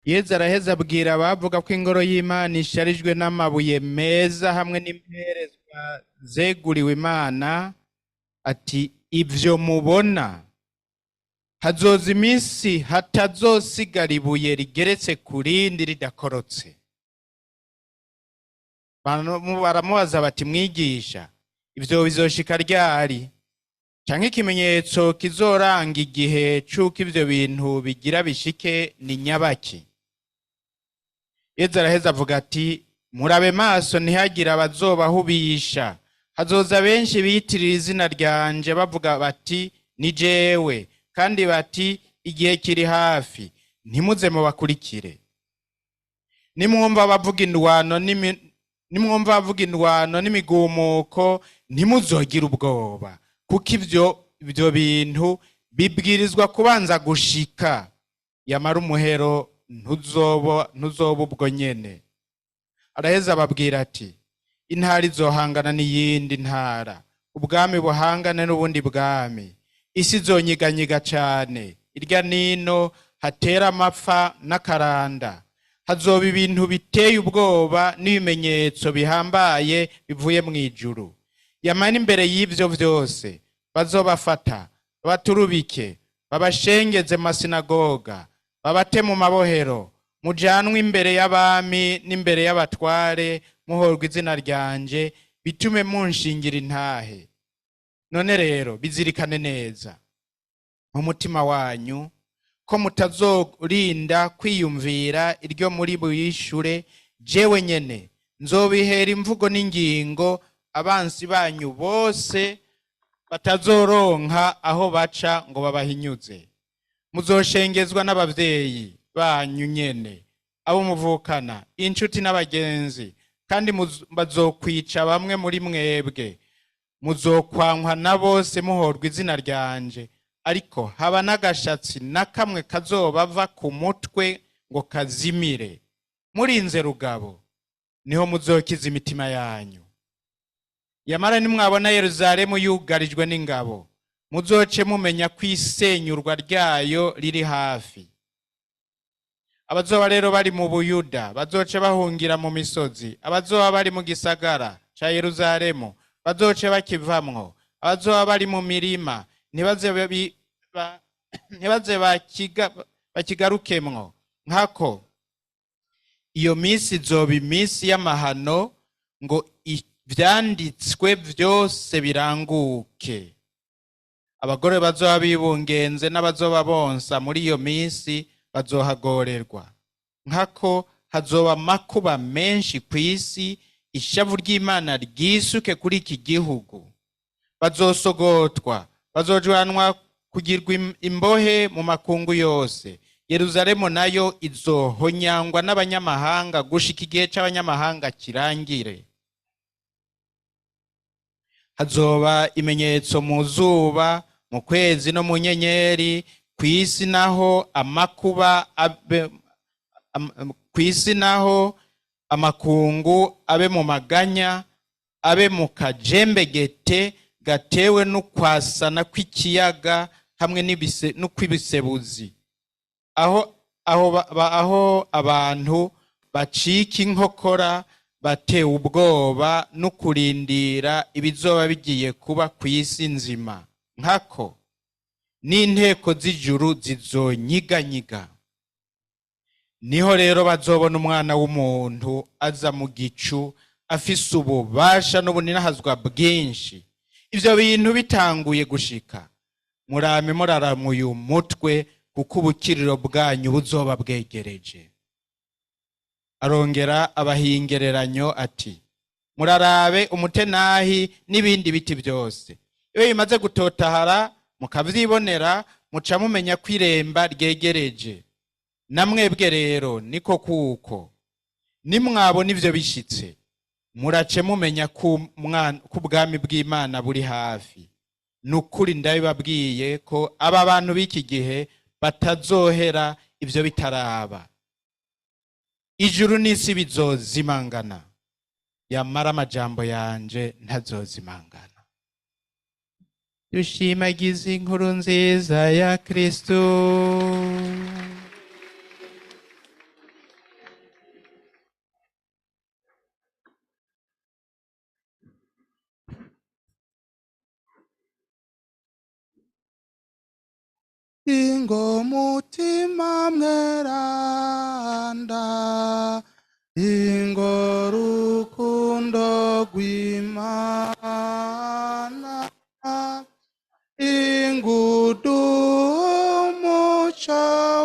Yezu araheza abwira abavuga ko ingoro y'Imana isharijwe n'amabuye meza hamwe n'imperezwa zeguriwe Imana ati: ibyo mubona, hazoza iminsi hatazosigara ibuye rigeretse ku rindi ridakorotse. Baramubaza bati: mwigisha, ibyo bizoshika ryari, canke ikimenyetso kizoranga igihe c'uko ivyo bintu bigira bishike ni nyabaki? Yezu araheza avuga ati: murabe maso ntihagire abazobahubisha. Hazoza benshi biyitirira izina ryanje bavuga bati: ni jewe, kandi bati: igihe kiri hafi. Ntimuze mubakurikire. Nimwumva bavuga indwano n'imigumuko, ntimuzogire ubwoba, kuko ivyo bintu bibwirizwa kubanza gushika, yamara umuhero ntuzoba ubwo nyene. Araheza ababwira ati: intara izohangana n'iyindi ntara, ubwami buhangane n'ubundi bwami, isi izonyiganyiga cane, irya nino hatera amapfa n'akaranda, hazoba ibintu biteye ubwoba n'ibimenyetso bihambaye bivuye mu ijuru. Yamara imbere y'ivyo vyose bazobafata, babaturubike, babashengeze mu masinagoga, babate mu mabohero, mujanwe imbere y'abami n'imbere y'abatware, muhorwa izina ryanje, bitume munshingira intahe. None rero bizirikane neza mu mutima wanyu ko mutazorinda kwiyumvira iryo muri buyishure. Jewe nyene nzobihera imvugo n'ingingo abansi banyu bose batazoronka aho baca ngo babahinyuze. Muzoshengezwa n'abavyeyi banyu nyene, abo muvukana, inshuti n'abagenzi, kandi bazokwica bamwe muri mwebwe. Muzokwankwa na bose muhorwa izina ryanje, ariko haba n'agashatsi na kamwe kazobava ku mutwe ngo kazimire. Murinze rugabo, niho muzokiza imitima yanyu. Yamara nimwabona Yerusalemu yugarijwe n'ingabo, muzoce mumenya ko isenyurwa ryayo riri hafi. Abazoba rero bari mu Buyuda bazoce bahungira mu misozi, abazoba bari mu gisagara ca Yerusalemu bazoce bakivamwo, abazoba bari mu mirima ntibaze bakigarukemwo. Nkako iyo minsi izoba iminsi y'amahano, ngo ivyanditswe vyose biranguke. Abagore bazoba bibungenze n'abazoba bonsa muri iyo minsi bazohagorerwa. Nkako hazoba amakuba menshi kw'isi, ishavu ry'Imana ryisuke kuri iki gihugu. Bazosogotwa, bazojwanwa kugirwa imbohe mu makungu yose. Yerusalemu nayo izohonyangwa n'abanyamahanga gushika igihe c'abanyamahanga kirangire. Hazoba imenyetso mu zuba, mu kwezi no mu nyenyeri, kw'isi naho amakuba abe, kw'isi naho amakungu abe mu maganya, abe mu kajembegete gatewe n'ukwasana kw'ikiyaga hamwe n'ukwibisebuzi, aho abantu bacika inkokora batewe ubwoba no kurindira ibizoba bigiye kuba kw'isi nzima. Nkako n'inteko z'ijuru zizonyiganyiga. Niho rero bazobona umwana w'umuntu aza mu gicu afise ububasha n'ubuninahazwa bwinshi. Ivyo bintu bitanguye gushika, murame muraramuye umutwe, kuko ubukiriro bwanyu buzoba bwegereje. Arongera abahingereranyo ati: murarabe umutenahi n'ibindi biti byose, iyo bimaze gutotahara mukavyibonera, muca mumenya ko iremba ryegereje. Namwebwe rero niko kuko nimwabona ivyo bishitse, murace mumenya ko ubwami bw'Imana buri hafi. Nukuri ndabibabwiye ko aba bantu b'iki gihe batazohera ivyo bitaraba. Ijuru n'isi bizozimangana, yamara amajambo yanje ntazozimangana. Dushimagize inkuru nziza ya Kristo. Mweranda, ingo rukundo rw'Imana, ingudu umuco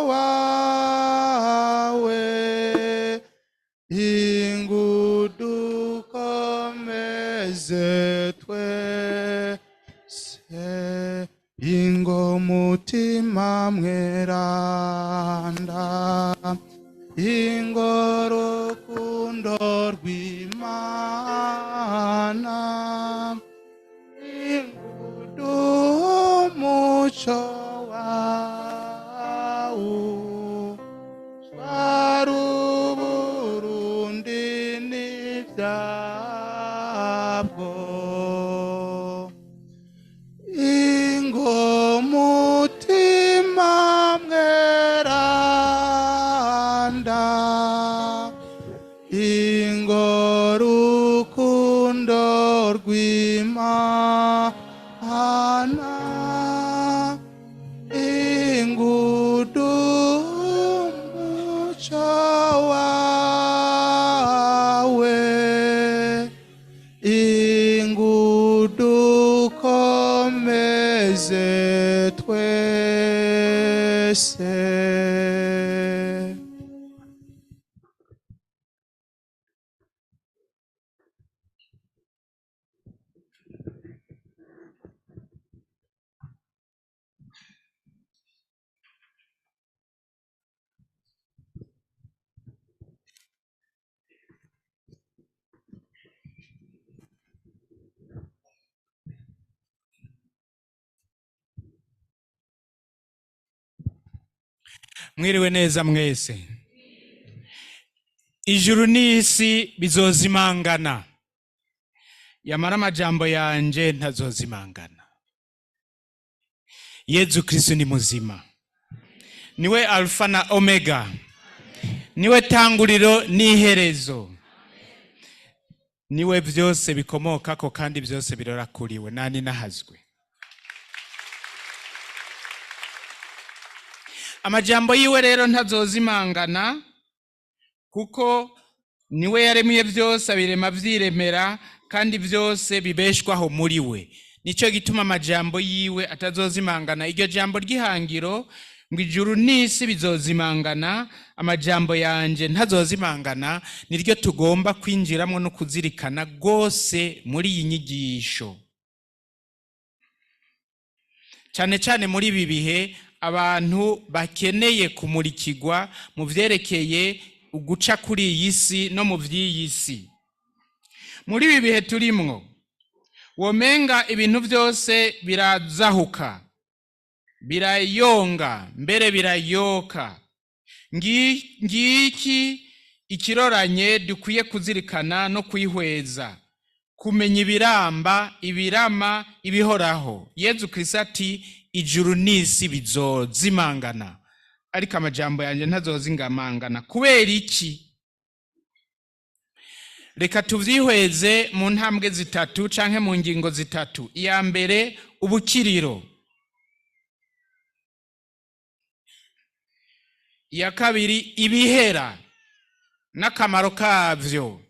wawe, ingudu komeze twese, ingo mutima mweranda, ingo rukundo rw'Imana, ingudu umuco wawo, twari Uburundi n'ivyabwo, ingo mutima mweranda, ingo rukundo rw'Imana, ingudu umuco wawe, ingudu komeze twese. Mwiriwe neza mwese. Ijuru n'isi bizozimangana, yamara amajambo yanje ntazozimangana. Yezu Kristo ni muzima, niwe Alfa na Omega, niwe tanguriro n'iherezo, niwe vyose bikomokako kandi vyose birora kuriwe. Nani nahazwe. Amajambo yiwe rero ntazozimangana, kuko niwe yaremye vyose, abirema vyiremera, kandi vyose bibeshwaho muri we. Nico gituma amajambo yiwe atazozimangana. Iryo jambo ry'ihangiro ngo ijuru n'isi bizozimangana, amajambo yanje ntazozimangana, niryo tugomba kwinjiramwo no kuzirikana gose muri iyi nyigisho, cyane cyane muri ibi bihe abantu bakeneye kumurikirwa mu vyerekeye uguca kuri iyi si no mu vy'iyi si. Muri ibi bihe turimwo, womenga ibintu vyose birazahuka, birayonga, mbere birayoka. Ngiki ikiroranye dukwiye kuzirikana no kwihweza, kumenya ibiramba, ibirama, ibihoraho. Yezu Kristo ati ijuru n'isi bizozimangana, ariko amajambo yanje ntazozingamangana. Kubera iki? Reka tuvyihweze mu ntambwe zitatu canke mu ngingo zitatu. Iya mbere, ubukiriro. Iya kabiri, ibihera n'akamaro kavyo.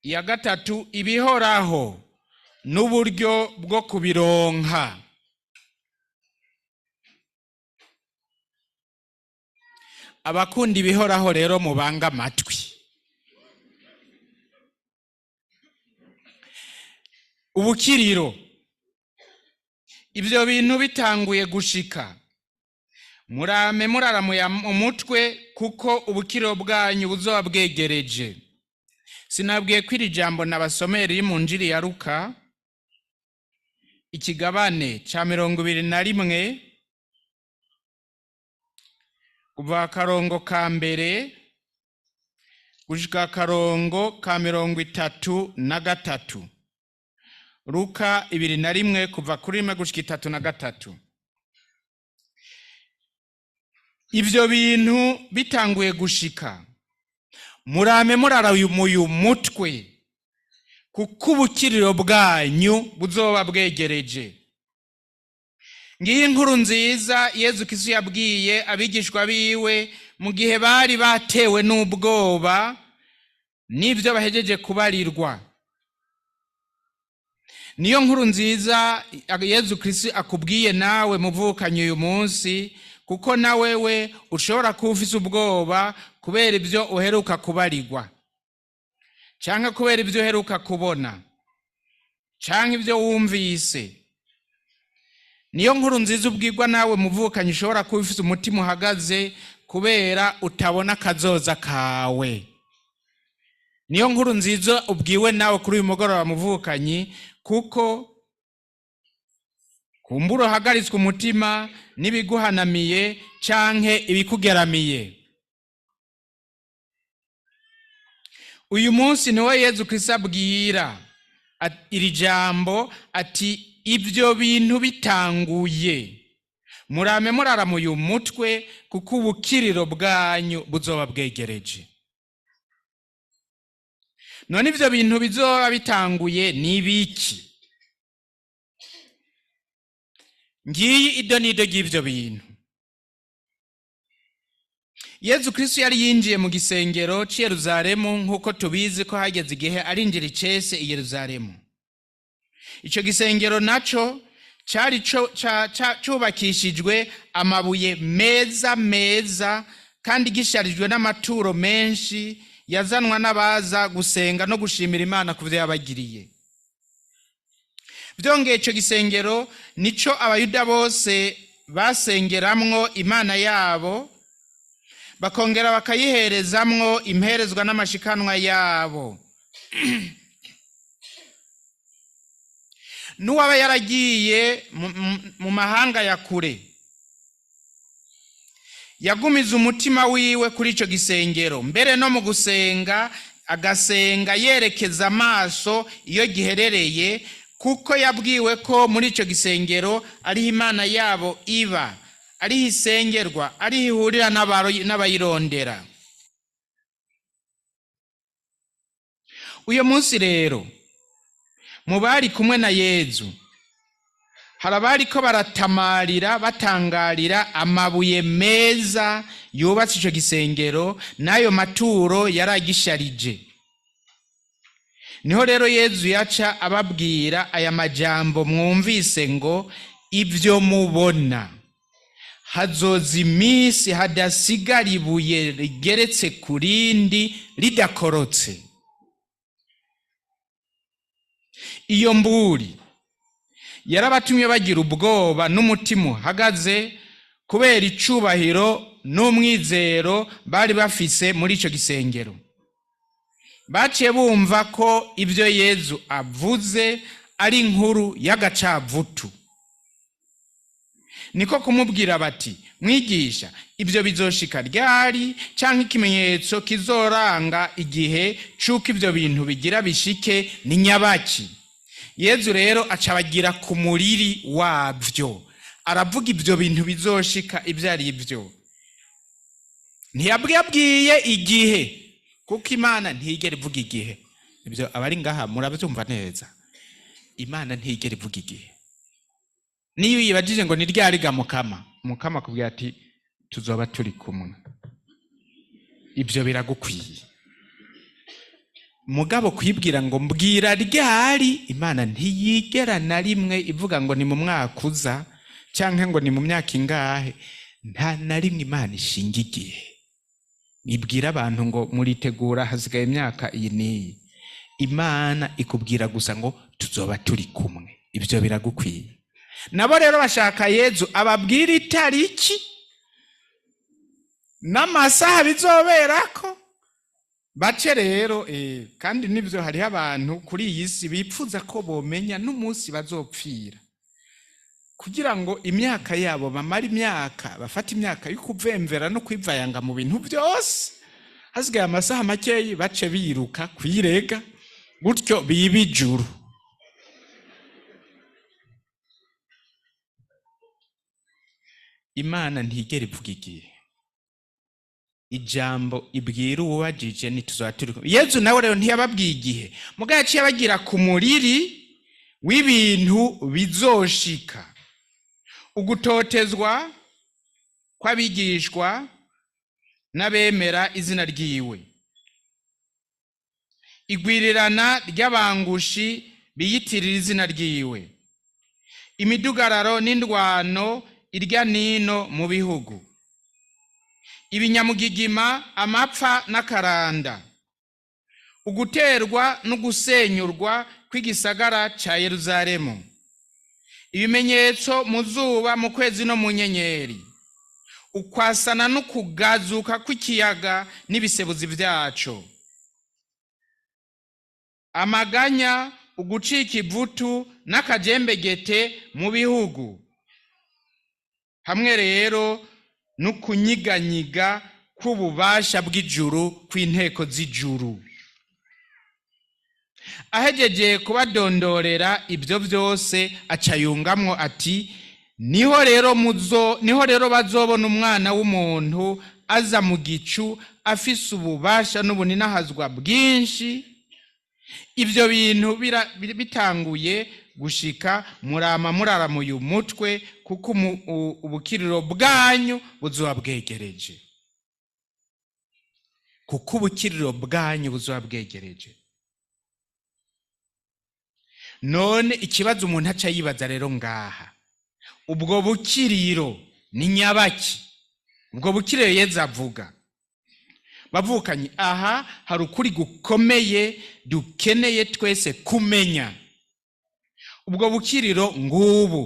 Iya gatatu, ibihoraho n'uburyo bwo kubironka. Abakunda ibihoraho rero mubanga amatwi. Ubukiriro, ivyo bintu bitanguye gushika, murame muraramuye umutwe, kuko ubukiriro bwanyu buzoba bwegereje. Sinabwiye ko iri jambo nabasomeye riri mu Njiri ya Luka, ikigabane ca 21, kuva akarongo ka mbere gushika akarongo ka 33. Luka 21, kuva kuri 1 gushika 33. Ivyo bintu bitanguye gushika, murame muraramuye umutwe, kuko ubukiriro bwanyu buzoba bwegereje. Ngiyi inkuru nziza Yezu Kristo yabwiye abigishwa biwe mu gihe bari batewe n'ubwoba n'ibyo bahejeje kubarirwa. Niyo nkuru nziza Yezu Kristo akubwiye nawe muvukanye uyu munsi, kuko na wewe ushobora kuba ufise ubwoba kubera ibyo uheruka kubarirwa, canke kubera ibyo uheruka kubona, canke ibyo wumvise. Niyo nkuru nziza ubwirwa nawe muvukanye ushobora kuba ufise umutima uhagaze kubera utabona akazoza kawe. Niyo nkuru nziza ubwiwe nawe kuri uyu mugoroba muvukanyi, kuko kumbura uhagaritswe umutima n'ibiguhanamiye canke ibikugeramiye. Uyu munsi niwe Yezu Kristo abwira iri jambo ati ibyo bintu bitanguye, murame muraramuye umutwe, kuko ubukiriro bwanyu buzoba bwegereje. None ivyo bintu bizoba bitanguye ni ibiki? Ngiyi idonido ry'ivyo bintu. Yezu Kristo yari yinjiye mu gisengero c'i Yerusalemu, nk'uko tubizi ko hageze igihe arinjira icese i Yerusalemu. Ico gisengero naco cari cubakishijwe amabuye meza meza, kandi gisharijwe n'amaturo menshi yazanwa n'abaza gusenga no gushimira Imana ku vyo yabagiriye. Vyongeye ico gisengero nico abayuda bose basengeramwo Imana yabo, bakongera bakayiherezamwo imperezwa n'amashikanwa yabo. N'uwaba yaragiye mu mahanga ya kure yagumiza umutima wiwe kuri ico gisengero, mbere no mu gusenga agasenga yerekeza amaso iyo giherereye, kuko yabwiwe ko muri ico gisengero ariho Imana yabo iba, ariho isengerwa, ariho ihurira n'abayirondera. Uyo munsi rero mu bari kumwe na Yezu hari abariko baratamarira batangarira amabuye meza yubatse ico gisengero n'ayo maturo yaragisharije. Niho rero Yezu yaca ababwira aya majambo mwumvise ngo ibyo mubona, hazoza iminsi hadasigara ibuye rigeretse ku rindi ridakorotse. Iyo mburi yarabatumye bagira ubwoba n'umutima uhagaze kubera icubahiro n'umwizero bari bafise muri ico gisengero. Baciye bumva ko ibyo Yezu avuze ari inkuru y'agacavutu. Niko kumubwira bati mwigisha, ibyo bizoshika ryari, canke ikimenyetso kizoranga igihe c'uko ibyo bintu bigira bishike ni nyabaki? Yezu rero acabagira ku muriri wabyo, aravuga ibyo bintu bizoshika ibyo ari byo. Ntiyabwabwiye igihe, kuko Imana ntigera ivuga igihe. Ibyo abari ngaha murabyumva neza, Imana ntigera ivuga igihe. Niyo yibajije ngo ni ryari ga Mukama, Mukama akubwira ati tuzoba turi kumwe, ibyo biragukwiye. Mugabo kwibwira ngo mbwira ryari, Imana ntiyigera na rimwe ivuga ngo ni mu mwaka uza canke ngo ni mu myaka ingahe. Nta na rimwe Imana ishinga igihe ibwira abantu ngo muritegura hasigaye imyaka iyi n'iyi. Imana ikubwira gusa ngo tuzoba turi kumwe, ibyo biragukwiye. Nabo rero bashaka Yezu ababwira itariki n'amasaha bizoberako. Bace rero kandi nivyo hariho abantu kuri iyi si bipfuza ko bomenya n'umunsi bazopfira, kugira ngo imyaka yabo bamara imyaka, bafate imyaka yo kuvemvera no kwivayanga mu bintu byose, hasigaye amasaha makeyi bace biruka kwirega, gutyo biba ijuru. Imana ntigera ivuga igihe. Ijambo ibwira uwubajije ntituzoba turi kumwe. Yezu nawe rero ntiyababwiye igihe, mugabo yaciye abagira ku muriri w'ibintu bizoshika. Ugutotezwa kw'abigishwa n'abemera izina ryiwe, igwirirana ry'abangushi biyitirira izina ryiwe, imidugararo n'indwano irya nino mu bihugu, ibinyamugigima, amapfa n'akaranda, uguterwa no gusenyurwa kw'igisagara ca Yeruzalemu, ibimenyetso mu zuba, mu kwezi no mu nyenyeri, ukwasana no kugazuka kw'ikiyaga n'ibisebuzi vyaco, amaganya, ugucika ivutu n'akajembegete mu bihugu, hamwe rero n'ukunyiganyiga kw'ububasha bw'ijuru kw'inteko z'ijuru. Ahejeje kubadondorera ibyo byose, aca yungamwo ati: Niho rero bazobona Umwana w'umuntu aza mu gicu afise ububasha n'ubuninahazwa bwinshi. Ibyo bintu bitanguye gushika, murama muraramuye umutwe, kuko ubukiriro bwanyu buzoba bwegereje, kuko ubukiriro bwanyu buzoba bwegereje." None ikibazo umuntu aca yibaza rero ngaha, ubwo bukiriro ni nyabaki? Ubwo bukiriro Yezu avuga? Bavukanye, aha hari ukuri gukomeye dukeneye twese kumenya. Ubwo bukiriro ngubu: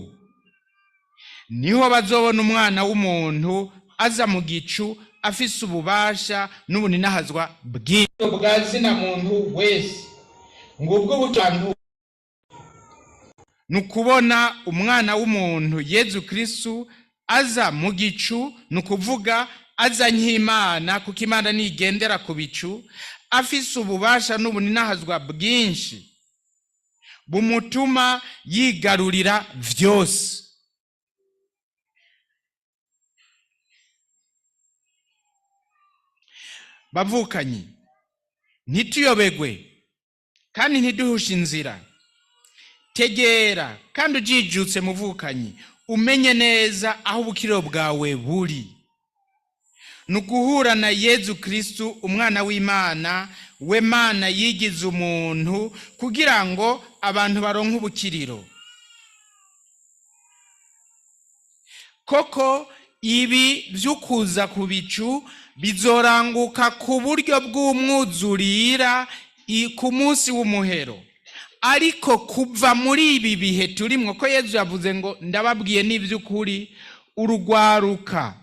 niho bazobona Umwana w'umuntu aza mu gicu afise ububasha n'ubuninahazwa bw'ibyo bwa zina muntu wese. Ngubwo bucantu ni ukubona Umwana w'umuntu Yezu Kristu aza mu gicu, ni ukuvuga aza nk'Imana, kuko Imana nigendera ku bicu, afise ububasha n'ubuninahazwa bwinshi bumutuma yigarurira vyose. Bavukanyi, ntituyobegwe kandi ntiduhushe inzira. Tegera kandi ujijutse, muvukanyi, umenye neza aho ubukiriro bwawe buri. Ni uguhura na Yezu Kristu, Umwana w'Imana, we Mana yigize umuntu kugira ngo abantu baronke ubukiriro. Koko ibi vy'ukuza ku bicu bizoranguka ku buryo bw'umwuzurira ku munsi w'umuhero. Ariko kuva muri ibi bihe turimwo, ko Yezu yavuze ngo: "Ndababwiye n'ivy'ukuri, urugwaruka,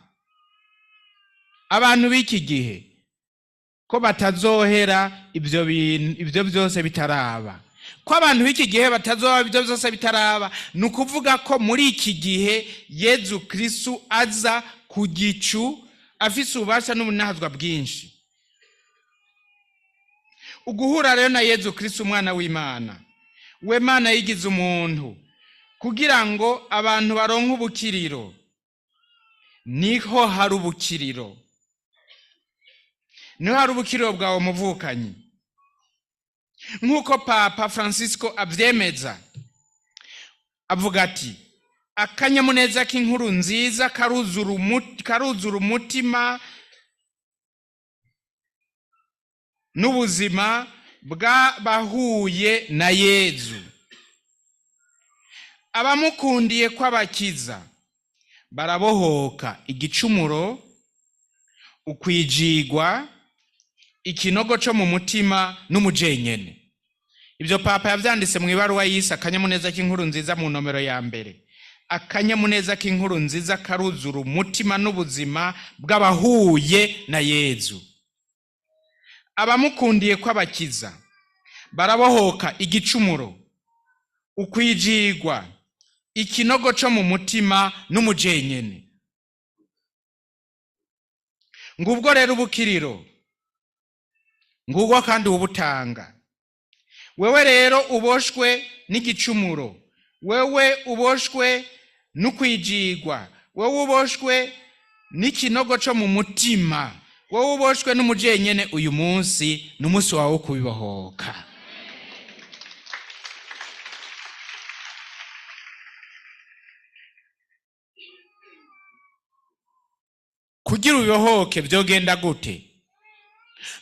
abantu b'iki gihe, ko batazohera ibyo bintu, ibyo byose bitaraba." Ko abantu b'iki gihe batazoba ibyo byose bitaraba, ni ukuvuga ko muri iki gihe Yezu Kristu aza ku gicu afise ububasha n'ubunahazwa bwinshi. Uguhura rero na Yezu Kristu, Umwana w'Imana, we Mana yigize umuntu kugira ngo abantu baronke ubukiriro, niho hari ubukiriro, niho hari ubukiriro bwawe, muvukanyi. Nk'uko Papa Francisco avyemeza, avuga ati: "Akanyamuneza k'inkuru nziza karuzura umutima n'ubuzima bw'abahuye na Yezu. Abamukundiye kw'abakiza barabohoka igicumuro, ukwijigwa, ikinogo co mu mutima n'umujenyene." Ibyo Papa yavyanditse mu ibaruwa yise Akanyamuneza k'inkuru nziza mu nomero ya mbere. Akanyamuneza k'inkuru nziza karuzura umutima n'ubuzima bw'abahuye na Yezu. Abamukundiye kw'abakiza barabohoka igicumuro, ukwijigwa, ikinogo co mu mutima n'umujenyene. Ngubwo rero ubukiriro, ngubwo kandi ubutanga. Wewe rero uboshwe n'igicumuro, wewe uboshwe n'ukwijigwa, wewe uboshwe n'ikinogo co mu mutima, wowe uboshwe n'umujenyene, uyu munsi ni umunsi wawe wo kubibohoka. Kugira ubibohoke vyogenda gute?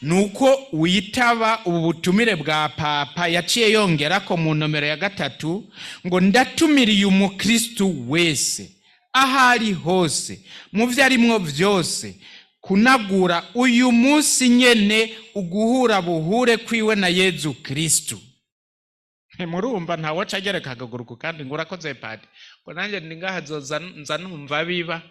Nuko witaba ubu butumire bwa Papa yaciye yongerako mu nomero ya 3 ngo ndatumiriye umukristu wese aho ari hose mu vyo arimwo vyose kunagura uyu munsi nyene uguhura buhure kwiwe na Yezu Kristu. Murumva ntawoca agereka akaguru kandi ngo urakoze padi, ngo nanjye ndi ngaha nzoza nza numva biba.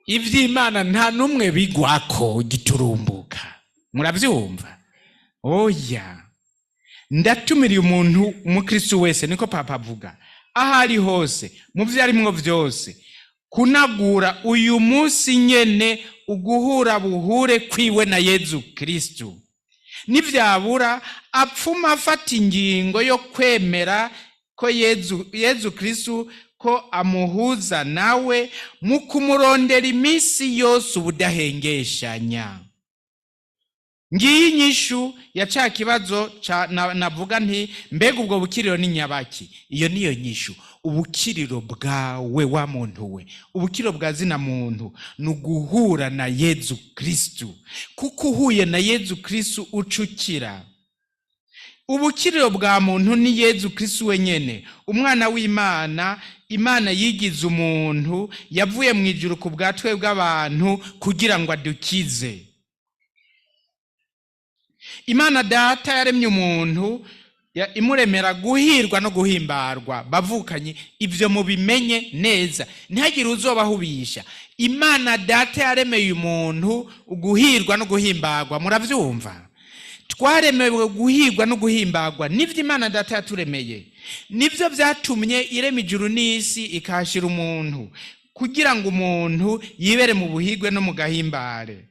Ivy'Imana nta numwe bigwako giturumbuka. Muravyumva? Oya. Ndatumiriye umuntu umukristu wese, niko Papa avuga, aho ari hose mu vyo arimwo vyose kunagura uyu munsi nyene uguhura buhure kwiwe na Yezu Kristu. Nivyabura apfuma afata ingingo yo kwemera ko Yezu Kristu ko amuhuza nawe mu kumurondera iminsi yose ubudahengeshanya. Ngiyi inyishu ya ca kibazo navuga nti mbega ubwo bukiriro ni nyabaki? Iyo niyo nyishu. Ubukiriro bwawe wa muntu we, ubukiriro bwa zina muntu ni uguhura na Yezu Kristu, kuko uhuye na Yezu Kristu ucukira. Ubukiriro bwa muntu ni Yezu Kristu wenyene, umwana w'Imana. Imana yigize umuntu, yavuye mu ijuru ku bwa twebwe bw'abantu kugira ngo adukize. Imana Data yaremye umuntu imuremera guhirwa no guhimbarwa. Bavukanye, ivyo mubimenye neza, ntihagire uzobahubisha. Imana Data yaremeye umuntu guhirwa no guhimbarwa. Muravyumva? Twaremewe guhirwa no guhimbagwa, nivyo Imana Data yaturemeye. Nivyo vyatumye irema ijuru n'isi ikahashira umuntu, kugira ngo umuntu yibere mu buhigwe no mu gahimbare.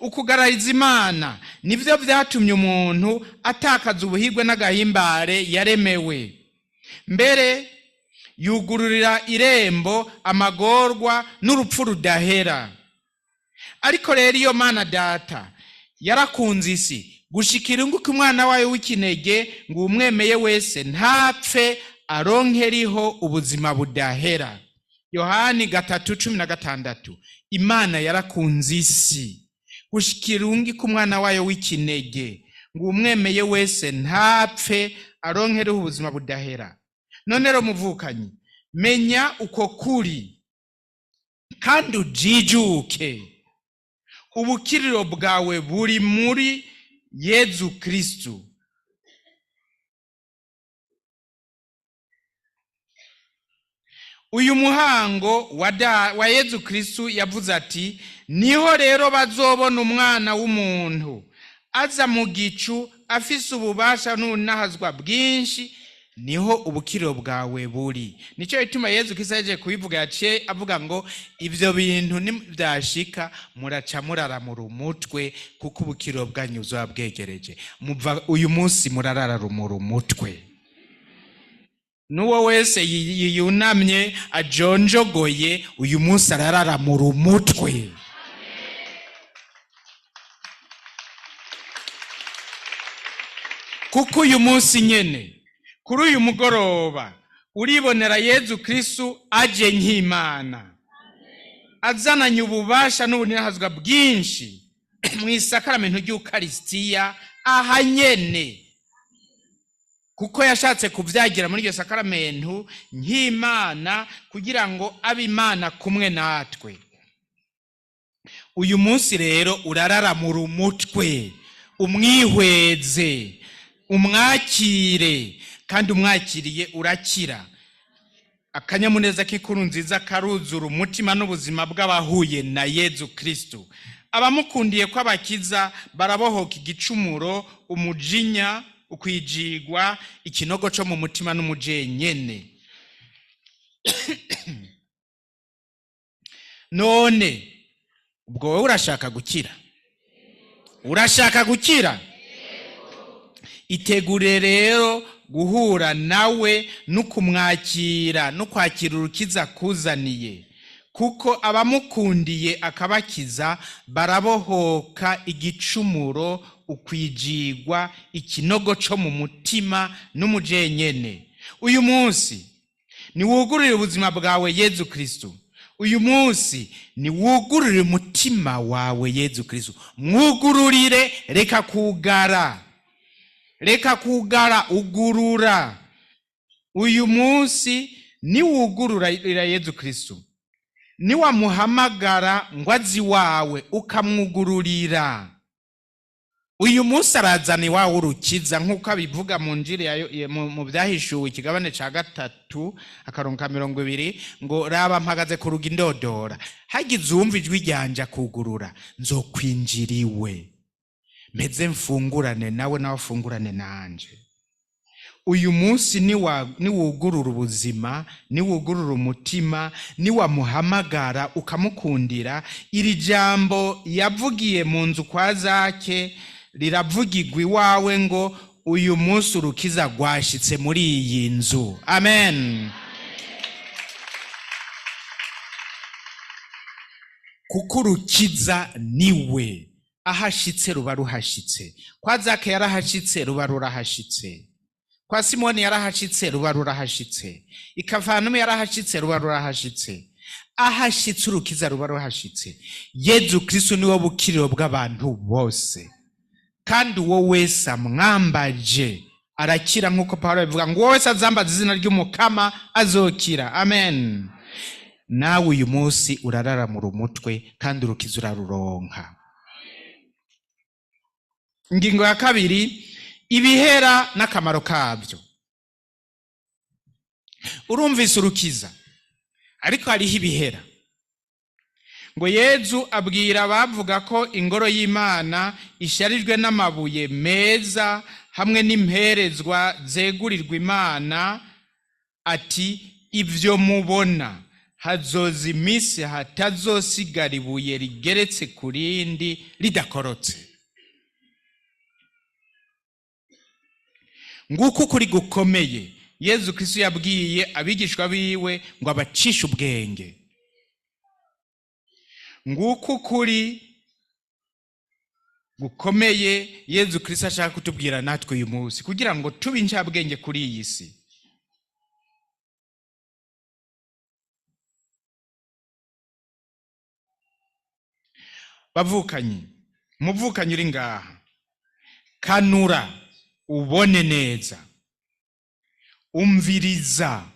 Ukugarariza Imana nivyo vyatumye umuntu atakaza ubuhigwe n'agahimbare yaremewe. Mbere yugururira irembo amagorwa n'urupfu rudahera. Ariko rero iyo Mana Data yarakunze isi gushikira inguka umwana wayo w'ikinege, ngo umwemeye wese ntapfe aronkeriho ubuzima budahera. Yohani 3:16. Imana yarakunze isi gushikira inguka umwana wayo w'ikinege, ngo umwemeye wese ntapfe aronkeriho ubuzima budahera. None rero muvukanyi, menya uko kuri kandi ujijuke. Ubukiriro bwawe buri muri Yezu Kristu. Uyu muhango wa Yezu Kristu yavuze ati niho rero bazobona umwana w'umuntu aza mu gicu afise ububasha n'ubunahazwa bwinshi. Niho ubukiriro bwawe buri. Nico gituma Yezu Kristu yaje kubivuga, yaciye avuga ngo ivyo bintu nivyashika muraca muraramura umutwe, kuko ubukiriro bwanyu buzoba bwegereje. Muva uyu munsi murararamura umutwe. N'uwo wese yunamye ajonjogoye uyu munsi arararamura umutwe. Kuko uyu munsi nyene kuri uyu mugoroba uribonera Yezu Kristu aje nk'Imana, azananye ububasha n'ubunahazwa bwinshi mu isakaramentu ry'Ukaristiya aha nyene, kuko yashatse kuvyagira muri iryo sakaramentu nk'Imana kugira ngo abe Imana kumwe natwe. Uyu munsi rero urararamura umutwe, umwihweze, umwakire, kandi umwakiriye urakira. Akanyamuneza k'inkuru nziza karuzura umutima n'ubuzima bw'abahuye na Yezu Kristu. Abamukundiye ko abakiza barabohoka igicumuro, umujinya, ukwijigwa, ikinogo co mu mutima n'umujenyene. None ubwo wowe urashaka gukira? Urashaka gukira? Itegure rero guhura nawe no kumwakira no kwakira urukiza kuzaniye, kuko abamukundiye akabakiza barabohoka igicumuro, ukwijigwa, ikinogo co mu mutima n'umujenyene. Uyu munsi Niwugururire ubuzima bwawe Yezu Kristu. Uyu munsi niwugururire umutima wawe Yezu Kristu, mwugururire. Reka kugara, reka kugara, ugurura. Uyu munsi niwugururira Yezu Kristu, niwamuhamagara ngo azi iwawe ukamwugururira, uyu munsi arazana iwawe urukiza, nk'uko abivuga mu njiri mu Byahishuwe, ikigabane ca 3, akarongo ka 20, ngo: "Raba, mpagaze ku rugi ndodora, hagize uwumva ijwi ryanje akugurura, nzokwinjira iwe, meze mfungurane nawe, nawe afungurane nanje." Uyu munsi niwugurura ubuzima, niwugurura umutima, niwamuhamagara ukamukundira, iri jambo yavugiye mu nzu kwa Zake riravugirwa iwawe ngo: "Uyu munsi urukiza rwashitse muri iyi nzu." Amen. Kuko urukiza niwe, ahashitse ruba ruhashitse. Kwa Zake yarahashitse, ruba rurahashitse. Kwa Simoni yarahashitse, ruba rurahashitse. Ikafanumu yarahashitse, ruba rurahashitse. Ahashitse urukiza ruba ruhashitse. Yezu Kristu niwe bukiriro bw'abantu bose, kandi uwo wese amwambaje arakira, nk'uko Pawulo bivuga ngo: "Uwo wese azambaza izina ry'Umukama azokira." Amen. Nawe uyu munsi urararamura umutwe kandi urukiza uraruronka. Ingingo ya kabiri, ibihera n'akamaro kabyo. Urumvise urukiza, ariko hariho ibihera. Ngo Yezu abwira abavuga ko ingoro y'Imana isharijwe n'amabuye meza hamwe n'imperezwa zegurirwa Imana ati: "Ibyo mubona, hazoza iminsi hatazosigara ibuye rigeretse ku rindi ridakorotse." Nguko ukuri gukomeye Yezu Kristo yabwiye abigishwa biwe ngo abacishe ubwenge. Nguko ukuri gukomeye Yezu Kristo ashaka kutubwira natwe uyu munsi, kugira ngo tube incabwenge kuri iyi si. Bavukanyi, muvukanyi uri ngaha, kanura ubone neza, umviriza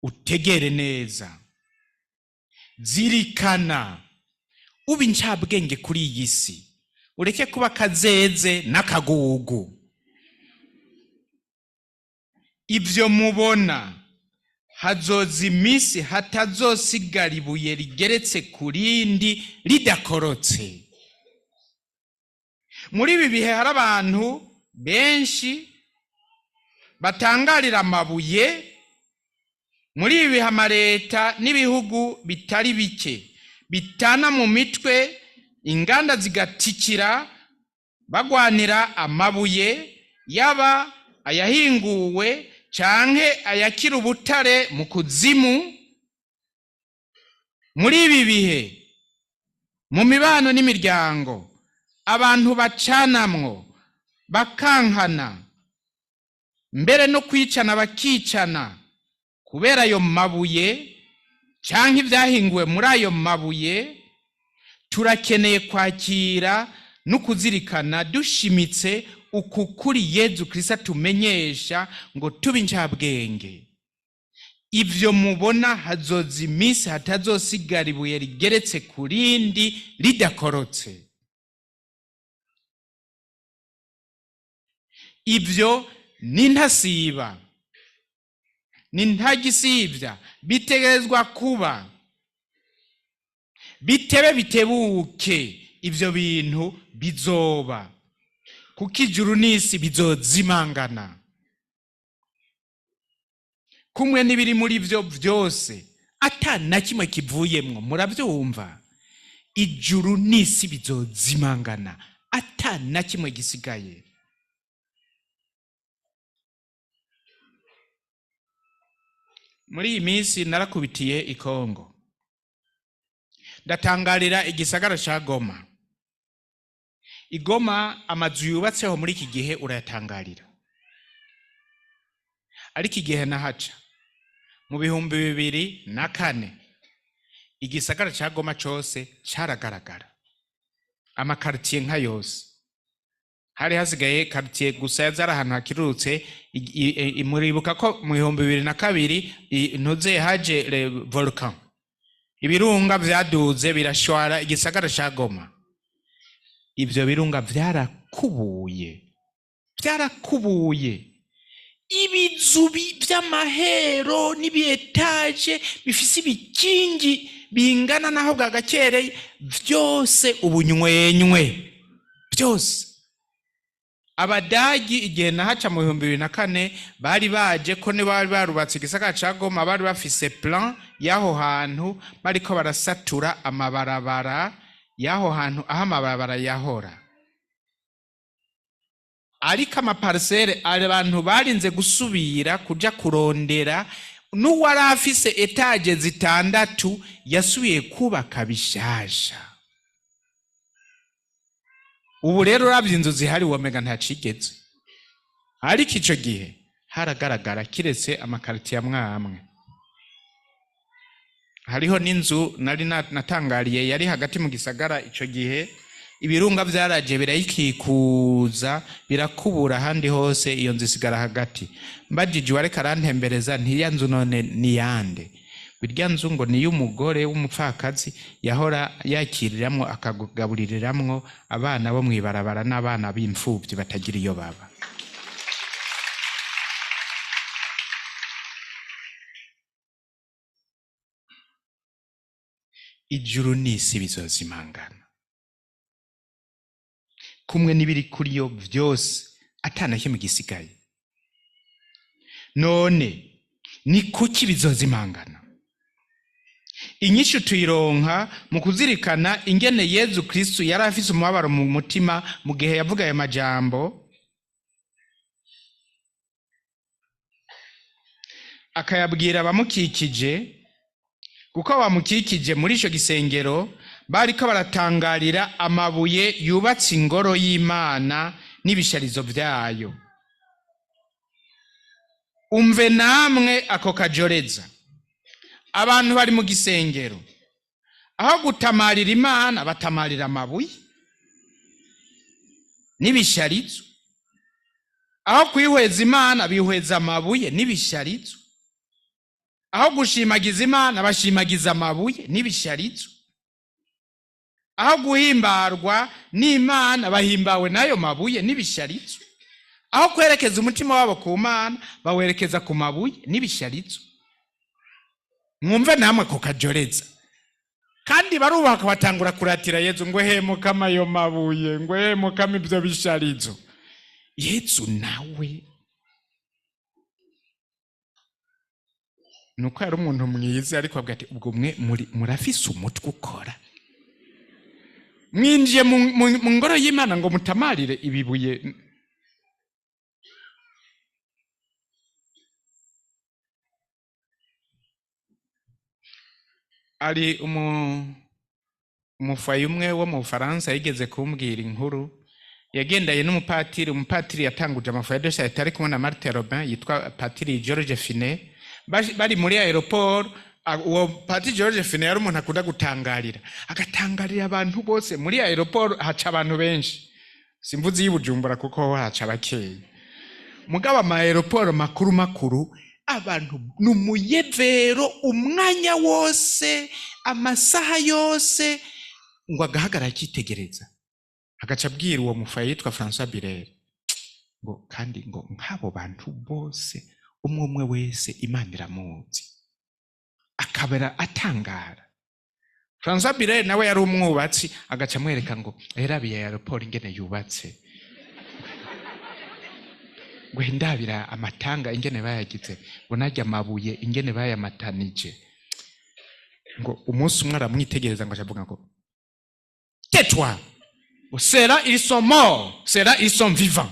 utegere neza, zirikana, ube incabwenge kuri iyi si, ureke kuba akazeze n'akagugu. Ibyo mubona, hazoza iminsi hatazosigara ibuye rigeretse ku rindi ridakorotse. Muri ibi bihe hari abantu benshi batangarira amabuye. Muri ibi bihe amaleta n'ibihugu bitari bike bitana mu mitwe, inganda zigatikira bagwanira amabuye, yaba ayahinguwe canke ayakira ubutare mu kuzimu. Muri ibi bihe mu mibano n'imiryango abantu bacanamwo, bakankana, mbere no kwicana bakicana kubera ayo mabuye canke ibyahinguwe muri ayo mabuye, turakeneye kwakira no kuzirikana dushimitse uku kuri Yezu Kristo atumenyesha ngo tube incabwenge. Ibyo mubona, hazoza iminsi hatazosigara ibuye rigeretse ku rindi ridakorotse. Ibyo ni ntasiba, ni ntagisibya, bitegerezwa kuba, bitebe bitebuke, ibyo bintu bizoba, kuko ijuru n'isi bizozimangana kumwe n'ibiri muri byo byose, ata na kimwe kivuyemwo. Murabyumva? Ijuru n'isi bizozimangana ata na kimwe gisigaye. Muri iyi minsi narakubitiye i Kongo, ndatangarira igisagara ca Goma. Igoma amazu yubatseho muri iki gihe urayatangarira, ariko igihe nahaca Mu 2004 igisagara ca Goma cose caragaragara, amakaritiye nka yose. Hari hasigaye quartier gusa yazari ahantu hakirurutse. Muribuka ko mu 2002 ntuze haje le volcan, ibirunga vyaduze birashwara igisagara ca Goma. Ivyo birunga vyarakubuye, vyarakubuye ibizu vy'amahero n'ibi étages bifise ibikingi bingana naho bwagakereye, vyose ubunywenywe byose. Abadagi igihe nahaca mu 2004 bari baje ko ni bari barubatse igisagara ca Goma, bari bafise plan y'aho hantu, bariko barasatura amabarabara y'aho hantu aho amabarabara yahora. Ariko ama parcelles abantu barinze gusubira kuja kurondera, n'uwari afise étages zitandatu yasubiye kubaka bishasha. Ubu rero uravye inzu zihari womega ntacigeze, ariko ico gihe haragaragara, kiretse amakaritiye amwe amwe. Hariho n'inzu nari natangariye yari hagati mu gisagara. Ico gihe ibirunga vyaraje birayikikuza, birakubura ahandi hose, iyo nzu isigara hagati. Mbajije uwareka arantembereza, ntiya nzu none ni yande? Irya nzu ngo ni iy'umugore w'umupfakazi yahora yakiriramwo akagaburiramwo abana bo mw'ibarabara n'abana b'imfuvyi batagira iyo baba. Ijuru n'isi bizozimangana kumwe n'ibiri kuri yo vyose, atana kimwe gisigaye. None ni kuki bizozimangana? Inyishu tuyironka mu kuzirikana ingene Yezu Kristu yari afise umubabaro mu mutima mu gihe yavuga ayo majambo, akayabwira abamukikije, kuko abamukikije muri ico gisengero bariko baratangarira amabuye yubatse ingoro y'Imana n'ibisharizo vyayo. Umve namwe ako kajoreza! Abantu bari mu gisengero, aho gutamarira Imana batamarira amabuye n'ibisharizo, aho kwihweza Imana bihweza amabuye n'ibisharizo, aho gushimagiza Imana bashimagiza amabuye n'ibisharizo, aho guhimbarwa n'Imana bahimbawe n'ayo mabuye n'ibisharizo, aho kwerekeza umutima wabo ku Mana bawerekeza ku mabuye n'ibisharizo. Mwumve namwe ko kajoreza! Kandi barubaka, batangura kuratira Yezu ngo: "He Mukama, ayo mabuye," ngo: "He Mukama, ibyo bisharizo." Yezu nawe nuko yari umuntu mwiza, ariko avuga ati: "Ubwo mwe muri murafise umutwe ukora? Mwinjiye mu ngoro y'Imana ngo mutamarire ibibuye." Ari umufayi umwe wo mu Bufaransa yigeze kumbwira inkuru yagendanye n'umupatiri. Umupatiri yatanguje ama foyers de charité ari kumwe na Marthe Robin, yitwa Patiri George Finet. Bari muri aéroport, uwo Patiri George Finet yari umuntu akunda gutangarira, agatangarira abantu bose. Muri aéroport haca abantu benshi, simvuze y'i Bujumbura kuko ho haca bakeya, mugabo ama aéroports makuru makuru abantu ni umuyevero umwanya wose, amasaha yose. Ngo agahagarara akitegereza, agaca abwira uwo mufayi yitwa François Birere ngo: "Kandi ngo nk'abo bantu bose, umwe umwe wese Imana iramuzi." Akabera atangara. François Birere nawe yari umwubatsi, agaca amwereka ngo: "Erabiye aéroport ingene yubatse," ngo: "Ndabira amatanga ingene bayagize," ngo: "Narya amabuye ingene bayamatanije." Ngo umunsi umwe aramwitegereza, ngo acavuga ngo: "Tais-toi, ceux-là ils sont morts, ceux-là ils sont vivants."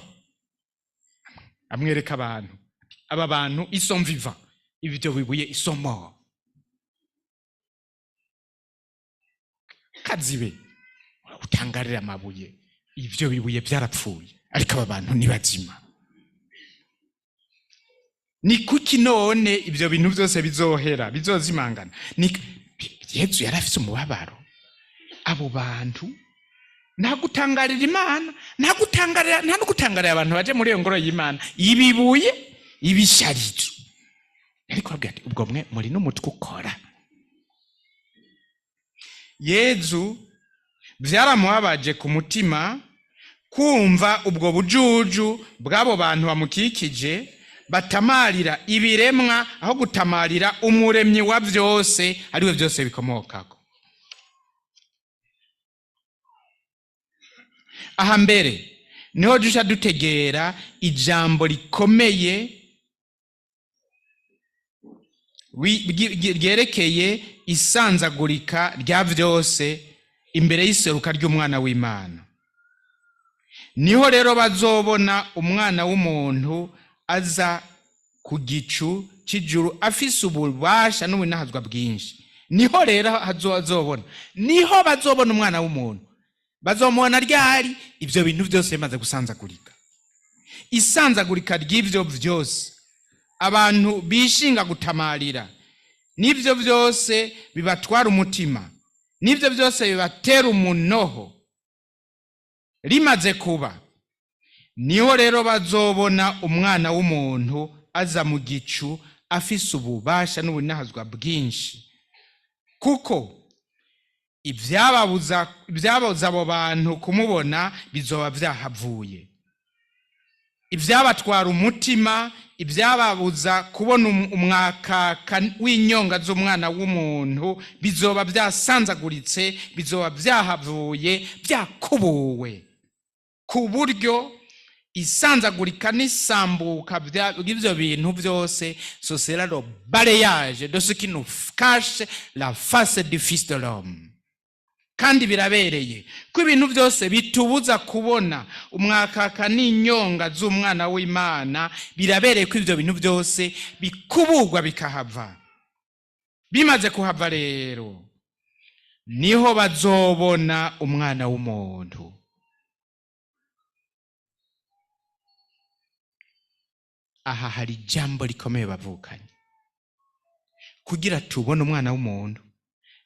Amwereka abantu: "Aba bantu ils sont vivants, ibyo bibuye ils sont morts." Kazibe utangarira amabuye, ibyo bibuye byarapfuye, ariko aba bantu ni bazima. Ni kuki none ibyo bintu byose bizohera, bizozimangana? Ni Yezu yari afise umubabaro. Abo bantu, nta gutangarira Imana, nta gutangarira, nta no gutangarira abantu baje muri iyo ngoro y'Imana, ibibuye, ibisharizo. Ariko ababwira ati: "Ubwo mwe muri n'umutwe ukora?" Yezu byaramubabaje ku mutima kumva ubwo bujuju bw'abo bantu bamukikije, batamarira ibiremwa aho gutamarira Umuremyi wa byose, ariwe byose bikomokako. Aha mbere niho duca dutegera ijambo rikomeye ryerekeye isanzagurika rya byose imbere y'iseruka ry'Umwana w'Imana. Niho rero bazobona Umwana w'umuntu aza ku gicu cy'ijuru, afise ububasha n'ubunahazwa bwinshi. Niho rero azobona, niho bazobona Umwana w'umuntu. Bazomubona ryari? Ibyo bintu byose bimaze gusanzagurika. Isanzagurika ry'ibyo byose abantu bishinga gutamarira, n'ibyo byose bibatwara umutima, n'ibyo byose bibatera umunoho, rimaze kuba, niho rero bazobona Umwana w'umuntu aza mu gicu, afise ububasha n'ubunahazwa bwinshi. Kuko ibyababuza abo bantu kumubona bizoba byahavuye. Ibyabatwara umutima, ibyababuza kubona umwakaka w'inyonga z'Umwana w'umuntu bizoba byasanzaguritse, bizoba byahavuye, byakubuwe, ku buryo isanzagurika n'isambuka ry'ibyo bintu byose, ce sera le balayage de ce qui nous cache la face du Fils de l'homme. Kandi birabereye ko ibintu byose bitubuza kubona umwakaka n'inyonga z'Umwana w'Imana, birabereye ko ibyo bintu byose bikuburwa bikahava. Bimaze kuhava rero, niho bazobona Umwana w'umuntu. Aha hari ijambo rikomeye, bavukanye. Kugira tubone Umwana w'umuntu,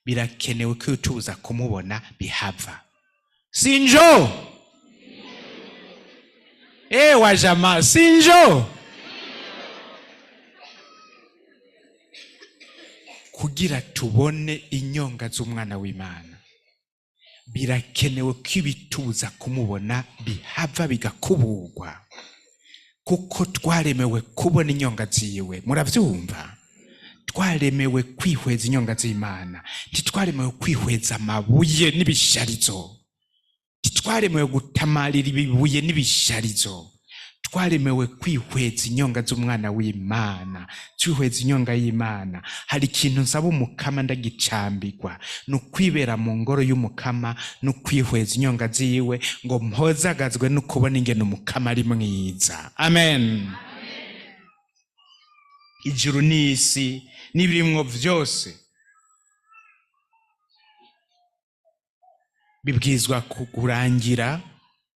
birakenewe ko tuza kumubona bihava. Sinjo ewa jama, sinjo. Kugira tubone inyonga z'Umwana w'Imana, birakenewe ko ibituza kumubona bihava, bigakuburwa, kuko twaremewe kubona inyonga ziwe. Murabyumva? Twaremewe kwihweza inyonga z'Imana, ntitwaremewe kwihweza amabuye n'ibisharizo, ntitwaremewe gutamarira ibibuye n'ibisharizo. Twaremewe kwihweza inyonga z'Umwana w'Imana, twihweza inyonga y'Imana. Hari ikintu nsaba Umukama ndagicambirwa, ni ukwibera mu ngoro y'Umukama no kwihweza inyonga ziwe, ngo mpozagazwe no kubona ingene Umukama ari mwiza. Amen. Ijuru n'isi n'ibirimwo byose bibwizwa kurangira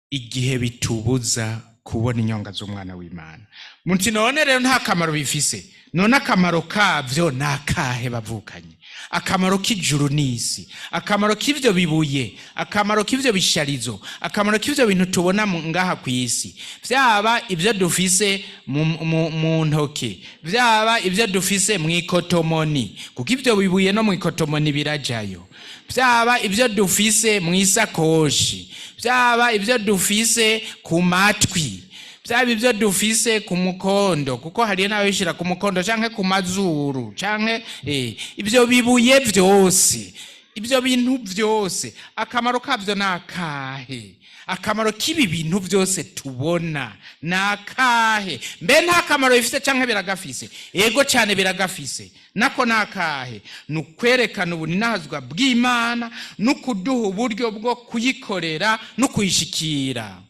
igihe bitubuza kubona inyonga z'Umwana w'Imana. Muti: "None rero nta kamaro bifise?" None akamaro kabyo ni akahe, bavukanye? Akamaro k'ijuru n'isi, akamaro k'ivyo bibuye, akamaro k'ivyo bisharizo, akamaro k'ivyo bintu tubona ngaha ku isi, vyaba ibyo dufise mu ntoke, vyaba ibyo dufise mu ikotomoni, kuko ivyo bibuye no mu ikotomoni birajayo, vyaba ibyo dufise mu isakoshi, vyaba ibyo dufise ku matwi, byaba ibyo dufise ku mukondo, kuko hariyo n'ababishira ku mukondo canke ku mazuru canke ibyo bibuye byose, ibyo bintu byose, akamaro kabyo ni akahe? Akamaro k'ibi bintu byose tubona ni akahe? Mbe nta kamaro bifise canke biragafise? Ego cyane, biragafise. Nako ni akahe? Ni ukwerekana ubuninahazwa bw'Imana no kuduha uburyo bwo kuyikorera no kuyishikira.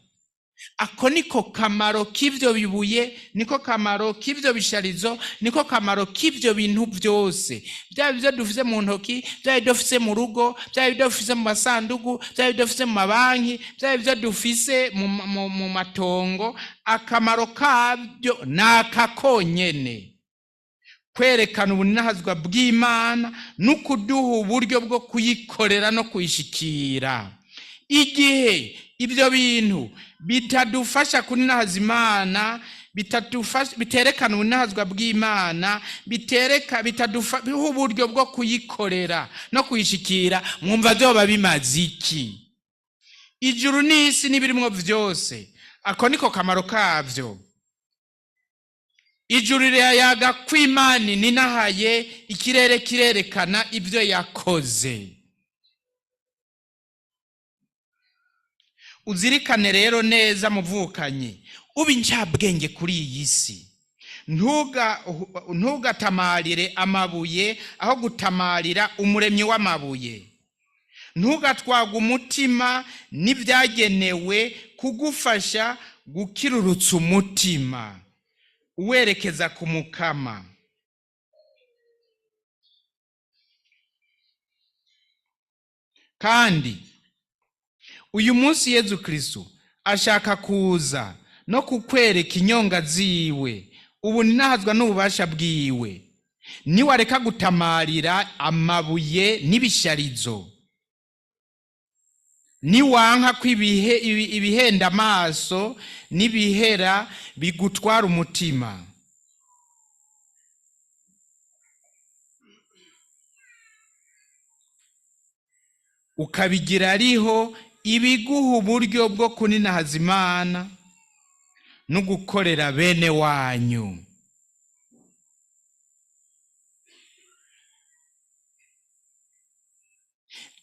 Ako niko kamaro k'ivyo bibuye, niko kamaro k'ivyo bisharizo, niko kamaro k'ivyo bintu byose, byaba ibyo dufise mu ntoki, byaba ibyo dufise mu rugo, byaba ibyo dufise mu masandugu, byaba ibyo dufise mu mabanki, byaba ibyo dufise mu matongo. Akamaro kabyo ni aka konyene: kwerekana ubuninahazwa bw'Imana no kuduha uburyo bwo kuyikorera no kuyishikira. Igihe ibyo bintu bitadufasha kuninahaza Imana, bitadufasha, biterekana ubuninahazwa bw'Imana, bitereka, bitaduha uburyo bwo kuyikorera no kuyishikira, mwumva byoba bimaze iki? Ijuru n'isi n'ibirimwo byose, ako niko kamaro kabyo. Ijuru rirayaga kw'Imana ninahaye, ikirere kirerekana ibyo yakoze. Uzirikane rero neza, muvukanyi, uba incabwenge kuri iyi si. Ntugatamarire amabuye aho gutamarira Umuremyi w'amabuye. Ntugatwagwe umutima n'ibyagenewe kugufasha gukirurutsa umutima uwerekeza ku Mukama. Kandi uyu munsi Yezu Kristu ashaka kuza no kukwereka inyonga ziwe, ubuninahazwa n'ububasha bwiwe, niwareka gutamarira amabuye n'ibisharizo, niwanka ko ibihenda amaso n'ibihera bigutwara umutima. Ukabigira ariho ibiguha uburyo bwo kuninahaza Imana no gukorera bene wanyu.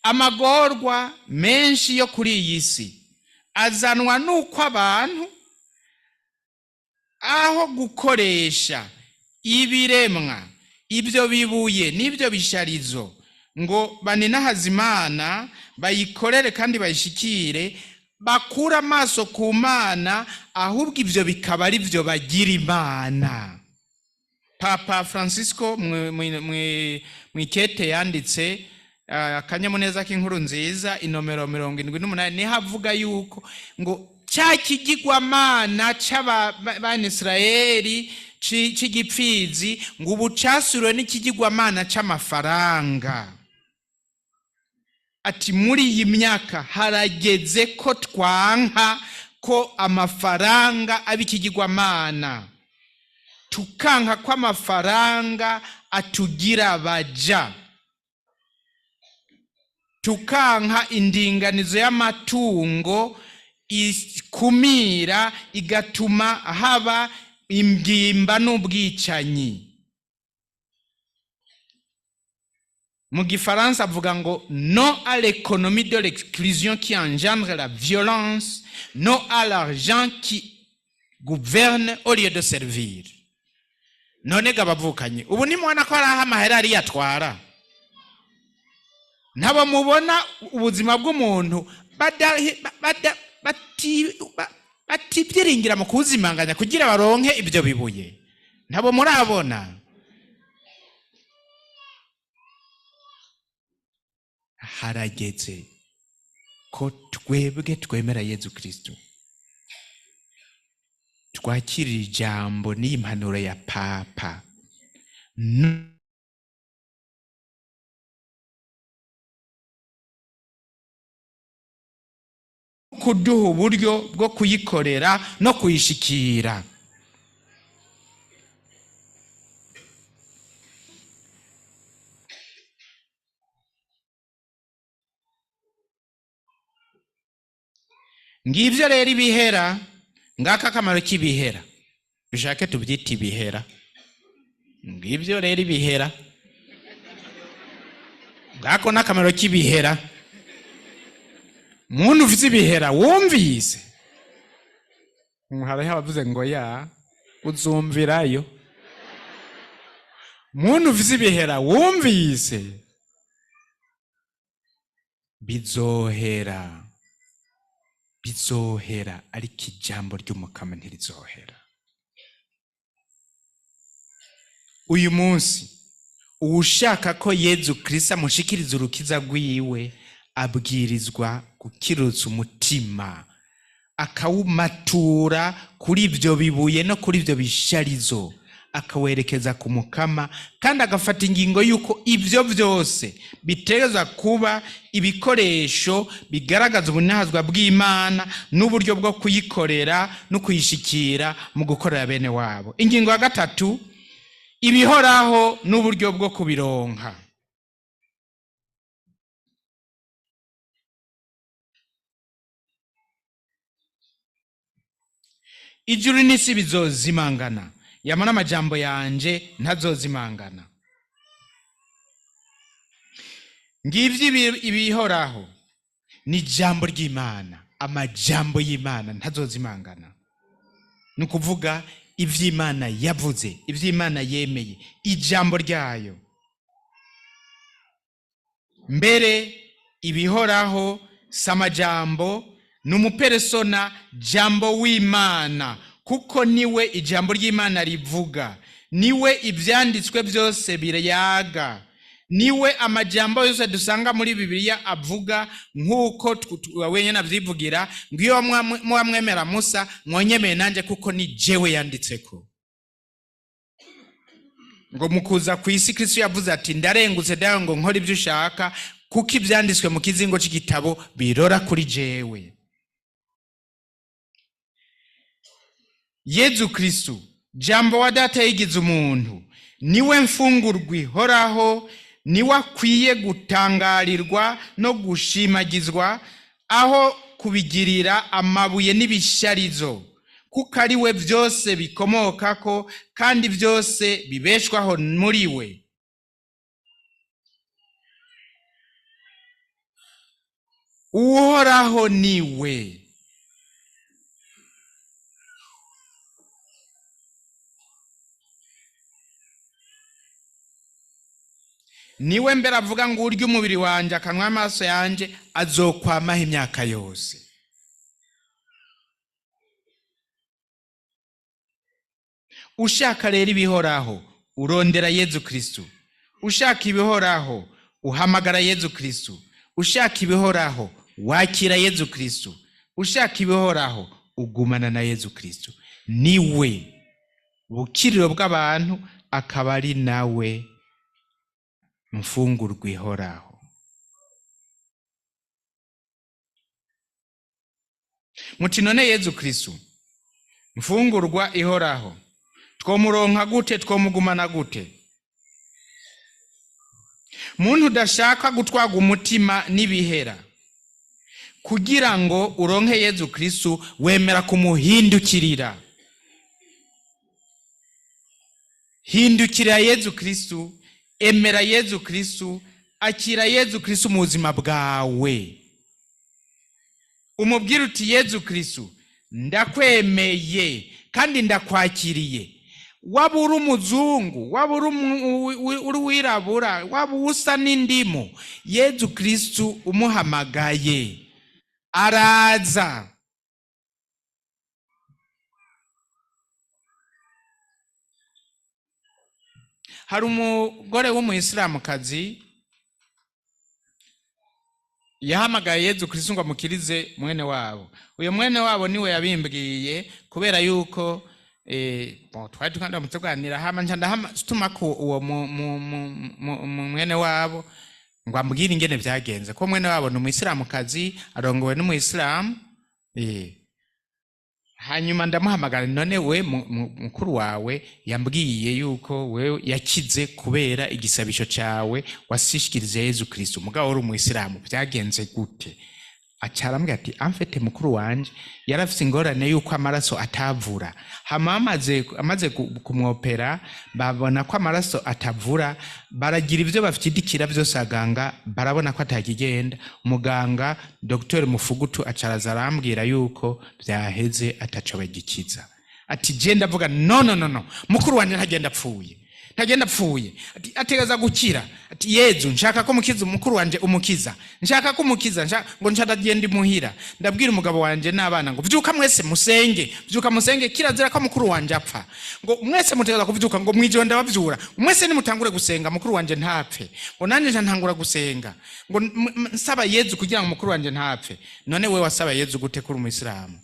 Amagorwa menshi yo kuri iyi si azanwa n'uko abantu, aho gukoresha ibiremwa, ibyo bibuye n'ibyo bisharizo, ngo baninahaze Imana, bayikorere kandi bayishikire, bakure amaso ku Mana, ahubwo ibyo bikaba ari byo bagira Imana. Papa Francisco mw'ikete yanditse, Akanyamuneza k'inkuru nziza, inomero 78, niho avuga yuko ngo cya kigirwamana c'Abanisirayeli c'igipfizi ngo ubu casuriwe n'ikigirwamana c'amafaranga. Ati muri iyi myaka harageze ko twanka ko amafaranga aba ikigirwamana, tukanka ko amafaranga atugira abaja, tukanka indinganizo y'amatungo ikumira igatuma haba imbwimba n'ubwicanyi. Mu gifaransa avuga ngo: "Non à l'économie de l'exclusion qui engendre la violence, non à l'argent qui gouverne au lieu de servir." None ga bavukanye, ubu nimubona ko ari aho amahera ariyo atwara? Ntabo mubona ubuzima bw'umuntu batibyiringira mu kuwuzimanganya kugira baronke ibyo bibuye? Ntabo murabona? Harageze ko twebwe twemera Yezu Kristu twakirira ijambo n'iyi mpanuro ya Papa kuduha uburyo bwo kuyikorera no kuyishikira. Ngibyo rero ibihera, ngaka akamaro k'ibihera, dushake tubyite ibihera. Ngibyo rero ibihera, ngako n'akamaro k'ibihera. Muntu ufite ibihera, wumvise hariho abavuze ngo ya uzumvirayo. Muntu ufite ibihera, wumvise, bizohera. Bizohera, ariko ijambo ry'Umukama ntirizohera. Uyu munsi uwushaka ko Yezu Kristo amushikiriza urukiza rwiwe abwirizwa gukirutsa umutima, akawumatura kuri ibyo bibuye no kuri ibyo bisharizo, akawerekeza ku Mukama, kandi agafata ingingo y'uko ibyo byose bitegerezwa kuba ibikoresho bigaragaza ubunazwa bw'Imana n'uburyo bwo kuyikorera no kuyishikira mu gukorera bene wabo. Ingingo ya gatatu, ibihoraho n'uburyo bwo kubironka. Ijuru n'isi bizozimangana, yamara amajambo yanje ntazozimangana. Ngivyo ibihoraho ni ijambo ry'Imana, amajambo y'Imana ntazozimangana. Ni ukuvuga ivy'Imana yavuze, ivy'Imana yemeye, ijambo ryayo. Mbere ibihoraho si amajambo, ni umuperesona jambo w'Imana, kuko niwe ijambo ry'Imana rivuga, niwe ivyanditswe byose birayaga, niwe amajambo yose dusanga muri Bibiliya avuga, nk'uko wenyine avyivugira ngo iyo muba mwemera Musa mwonyemeye nanje, kuko ni jewe yanditseko. Ngo mukuza ku isi Kristo yavuze ati ndarengutse dawe ngo nkore ibyo ushaka, kuko ivyanditswe mu kizingo c'igitabo birora kuri jewe. Yezu Kristo jambo wa data yigize umuntu, niwe mfungurwa ihoraho, niwe akwiye gutangarirwa no gushimagizwa, aho kubigirira amabuye n'ibisharizo, kuko ari we byose bikomokako kandi byose bibeshwaho muri we. Uhoraho ni we. Niwe mbere avuga ngo urya umubiri wanje akanywa amaso yanje azokwamaho imyaka yose. Ushaka rero ibihoraho urondera Yezu Kristo, ushaka ibihoraho uhamagara Yezu Kristo, ushaka ibihoraho wakira Yezu Kristo, ushaka ibihoraho ugumana na Yezu Kristo. Niwe bukiriro bw'abantu, akaba ari nawe mfungurwa ihoraho. Muti none Yezu Kristo mfungurwa ihoraho twomuronka gute, twomugumana gute? Muntu udashaka gutwaga umutima n'ibihera, kugira ngo uronke Yezu Kristo wemera kumuhindukirira. Hindukira Yezu Kristo, emera Yezu Kristo, akira Yezu Kristo mu buzima bwawe. Umubwire uti Yezu Kristo ndakwemeye kandi ndakwakiriye. Waba uri umuzungu, waba uri uwirabura, waba usa n'indimu, Yezu Kristo umuhamagaye araza. Hari umugore w'umuyisilamukazi yahamagaye Yezu Kristo ngo amukirize mwene wabo. Uyo mwene wabo niwe yabimbwiye, kubera yuko twari tukanda tuganira, hama nca ndahatuma ko uwo mwene wabo ngo ambwire ingene vyagenze, ko mwene wabo ni umuyisilamukazi arongowe n'umuyisilamu. Hanyuma ndamuhamagara, none we mukuru wawe yambwiye yuko wewe yakize kubera igisabisho cawe wasishikirize Yezu Kristo, mugabo uri umuyisilamu, vyagenze gute? Aca arambwira ati amfete mukuru wanje yarafise ingorane yuko amaraso atavura. Hama amaze kumwopera babona ko amaraso atavura, baragira ivyo bafyidikira vyose aganga, barabona ko atakigenda. Muganga Dr Mufugutu acaraza arambwira yuko vyaheze ataco bagikiza. Ati je ndavuga no no no no, mukuru wanje ntagenda apfuye, Ntagenda apfuye. Ati ategereza gukira. Ati Yezu, nshaka ko mukiza umukuru wanje, umukiza, nshaka ko umukiza. Ngo ndagenda imuhira, ndabwira umugabo wanje n'abana ngo vyuka mwese musenge, vyuka musenge, kirazira ko mukuru wanje apfa. Ngo mwese mutegereza kuvyuka, ngo mwijoro ndabavyura, mwese nimutangure gusenga mukuru wanje ntapfe. Ngo nanje nca ntangura gusenga, ngo nsaba Yezu kugira ngo mukuru wanje ntapfe. None we wasaba Yezu gute kuri umuyisilamu?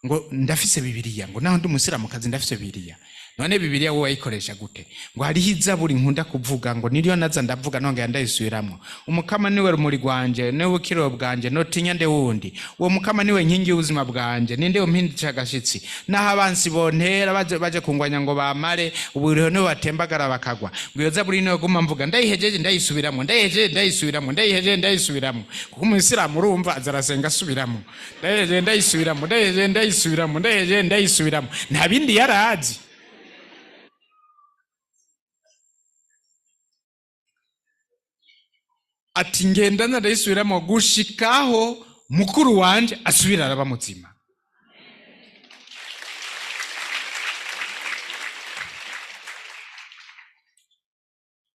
Ngo ndafise Bibiliya, ngo naho ndi umusilamukazi ndafise Bibiliya. None Bibiliya wowe wayikoresha gute? Ngo hariho izaburi nkunda kuvuga, ngo niryo naza ndavuga nongera ndayisubiramwo: "Umukama niwe rumuri rwanje, niwe bukiriro bwanje, notinya nde wundi? Uwo mukama niwe nkingi y'ubuzima bwanje, ninde umpindisha agashitsi? Naho abansi bontera baje kungwanya ngo bamare, uburiho niwe batembagara bakagwa." Ngo iyo zaburi niyo guma mvuga, ndayihejeje ndayisubiramwo, ndayihejeje ndayisubiramwo, ndayihejeje ndayisubiramwo, kuko umuyisilamu urumva aza arasenga asubiramwo: ndayihejeje ndayisubiramwo, ndayihejeje ndayisubiramwo, ndayihejeje ndayisubiramwo. Nta bindi yarazi. Ati ngenda ndayisubiramo gushikaho mukuru wanje asubira araba muzima.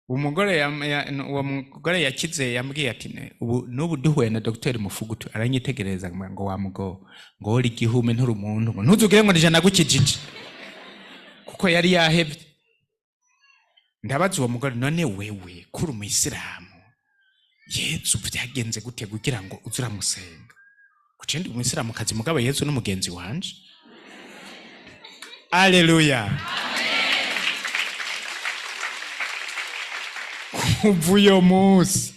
Umugore uwo mugore yakize yambwiye ati ubu n'ubu duhuye na Dr Mufugutu aranyitegereza ngo wa mugo, ngo uri igihume, nturi umuntu, ngo ntuzugire ngo nije nagukijije, kuko yari yahevye. Ndabaza uwo mugore: none wewe kuri umuyisilamu, Yezu vyagenze gute kugira ngo uze uramusenga? Kuce ndi umuyisilamukazi, mugabo Yezu n'umugenzi wanje. Aleluya! Kuva uyo munsi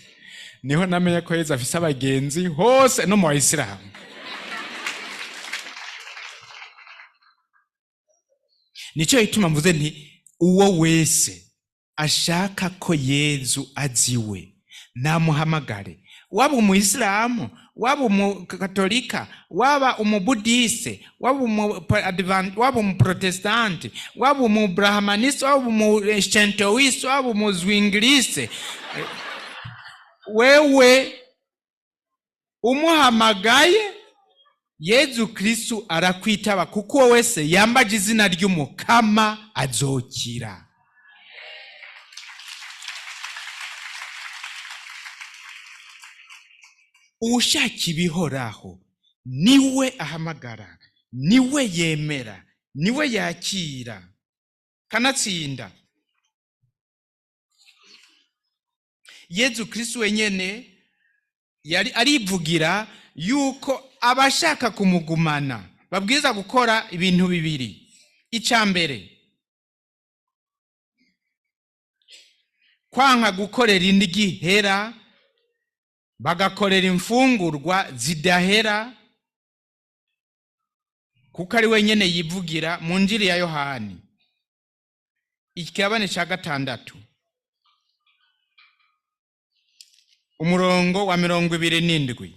niho namenya ko Yezu afise abagenzi hose, no mu bayisilamu. Nico gituma mvuze nti uwo wese ashaka ko Yezu aziwe namuhamagare, waba umuyisilamu, waba umukatolika, waba umubudise, waba waba umuprotestanti, waba umubrahamaniste, waba umushintoiste, waba umuzwingiliste, wewe umuhamagaye Yezu Kristu arakwitaba, kuko uwo wese yambaje izina ry'Umukama azokira. Ushaka ibihoraho niwe ahamagara, niwe yemera, niwe yakira. Kanatsinda Yezu Kristu wenyene yari arivugira yuko abashaka kumugumana babwiza gukora ibintu bibiri. Icya mbere, kwanka gukorera indyi ihera, bagakorera imfungurwa zidahera, kuko ari wenyene yivugira mu Njiri ya Yohani ikigabane cya 6 umurongo wa 27: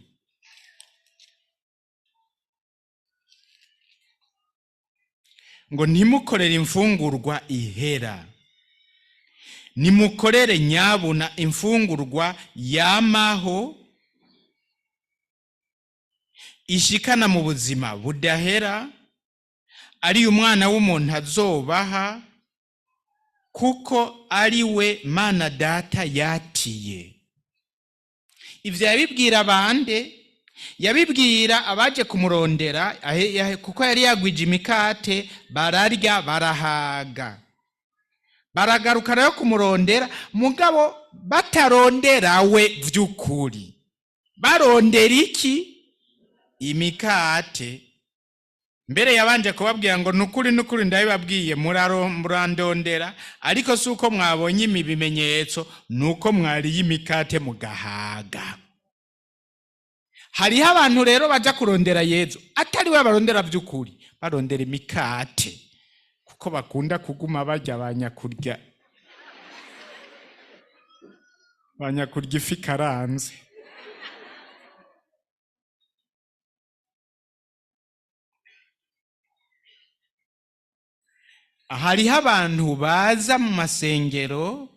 ngo ntimukorere imfungurwa ihera, nimukorere nyabuna imfungurwa yamaho ishikana mu buzima budahera, ari umwana w'umuntu azobaha, kuko ari we Mana Data yatiye. Ivyo yabibwira bande? Yabibwira abaje kumurondera, kuko yari yagwije imikate, bararya barahaga, baragaruka rero kumurondera, mugabo batarondera we vy'ukuri, barondera iki? Imikate. Mbere yabanje kubabwira ngo nukuri nukuri ndabibabwiye, murandondera, ariko si uko mwabonye imi bimenyetso, nuko mwariye imikate mugahaga. Hariho abantu rero baja kurondera Yezu atari we barondera vy'ukuri, barondera imikate kuko bakunda kuguma barya, banyakurya ifi ikaranze. Hariho abantu baza mu masengero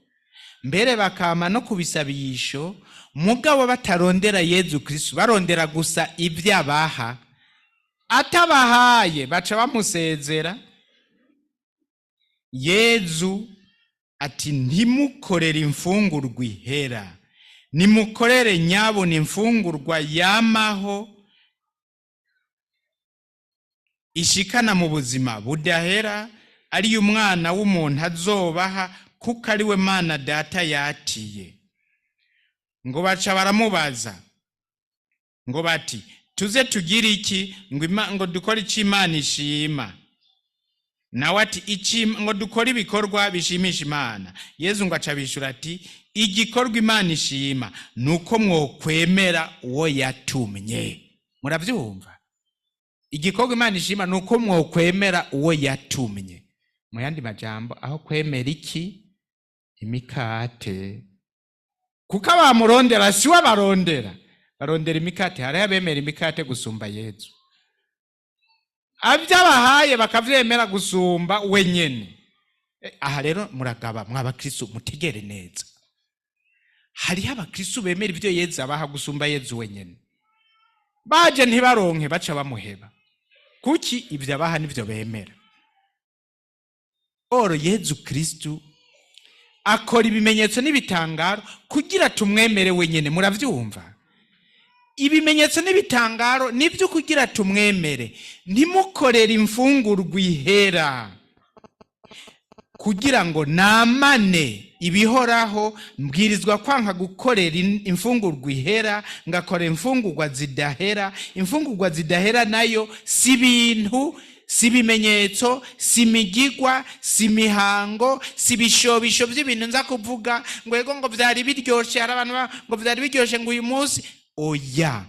mbere bakama no kubisabisho, mugabo batarondera Yezu Kristu, barondera gusa ibyo abaha. Atabahaye baca bamusezera. Yezu Ati ntimukorere imfungurwa ihera, nimukorere nyabona imfungurwa yamaho ishikana mu buzima budahera, ariyo Umwana w'umuntu azobaha, kuko ari we Mana Data yatiye. Ngo baca baramubaza ngo bati tuze tugire iki ngo dukore icyo Imana ishima? Nawe ati ngo dukore ibikorwa bishimisha Imana. Yezu ngo aca bishura ati igikorwa Imana ishima nuko mwokwemera uwo yatumye. Murabyumva? Igikorwa Imana ishima nuko mwokwemera uwo yatumye. Mu yandi majambo, aho kwemera iki? Imikate. Kuko abamurondera si we abarondera, barondera imikate. Hariho abemera imikate gusumba Yezu, abyabahaye bakavyemera gusumba wenyene. Aha rero muragaba mw'abakristo, mutegere neza. Hariho abakristo bemera ivyo Yezu abaha gusumba Yezu wenyene. Baje ntibaronke, baca bamuheba. Kuki? Ivyo abaha nivyo bemera. Oro Yezu Kristu akora ibimenyetso n'ibitangaro kugira tumwemere wenyene. Muravyumva? Ibimenyetso n'ibitangaro nibyo kugira tumwemere. Ntimukorere imfungurwa ihera, kugira ngo namane ibihoraho. Mbwirizwa kwanka gukorera imfungurwa ihera, ngakora imfungurwa zidahera. Imfungurwa zidahera nayo si ibintu, si ibimenyetso, si imigigwa, si imihango, si ibishobisho by'ibintu nza kuvuga ngo ego ngo vyari biryoshe. Hari abantu ngo vyari biryoshe ngo uyu munsi. Oya,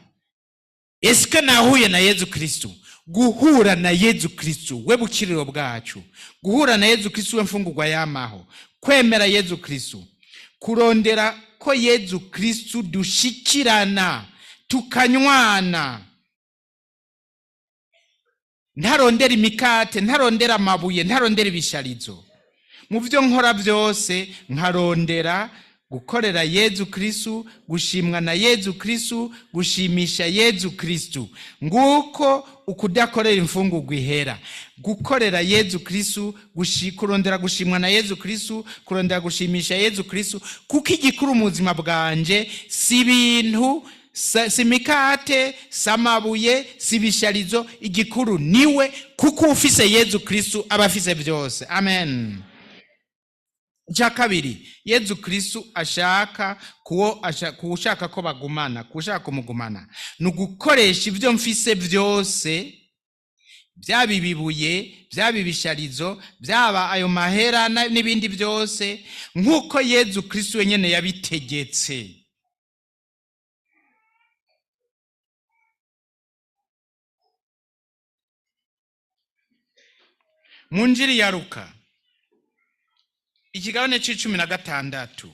eske nahuye na Yezu Kristu? Guhura na Yezu Kristu we bukiriro bwacu, guhura na Yezu Kristu we mfungurwa yamaho, kwemera Yezu Kristu, kurondera ko Yezu Kristu dushikirana tukanywana. Ntarondera imikate, ntarondera amabuye, ntarondera ibisharizo. Mu byo nkora byose nkarondera gukorera Yezu Kristu, gushimwa na Yezu Kristu, gushimisha Yezu Kristu. Nguko ukudakorera imfungurwa ihera, gukorera Yezu Kristu, kurondera gushimwa na Yezu Kristu, kurondera gushimisha Yezu Kristu. Kuko igikuru mu buzima bwanje si ibintu, si imikate, si amabuye, si ibisharizo. Igikuru niwe, kuko ufise Yezu Kristu aba afise byose. Amen. Icya kabiri Yezu Kristu ashaka kuwushaka ko bagumana, kuwushaka kumugumana, ni ugukoresha ibyo mfise byose, byaba ibibuye, byaba ibisharizo, byaba ayo mahera n'ibindi byose, nk'uko Yezu Kristu wenyine yabitegetse. Mu Njiri ya Luka ikigabane c'icumi na gatandatu,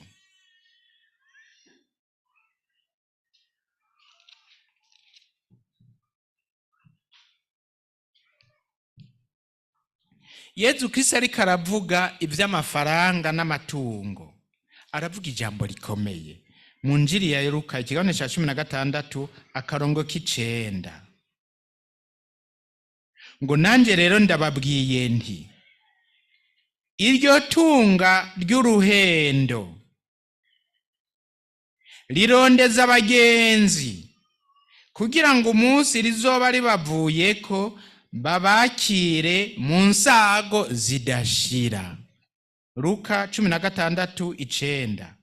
Yezu Kristo ariko aravuga ivy'amafaranga n'amatungo, aravuga ijambo rikomeye. Mu Njiri ya Luka ikigabane ca 16 akarongo k'icenda, ngo nanje rero ndababwiye nti iryo tunga ry'uruhendo rirondeza abagenzi, kugira ngo umunsi rizoba ribavuyeko babakire mu nsago zidashira. Luka 16:9.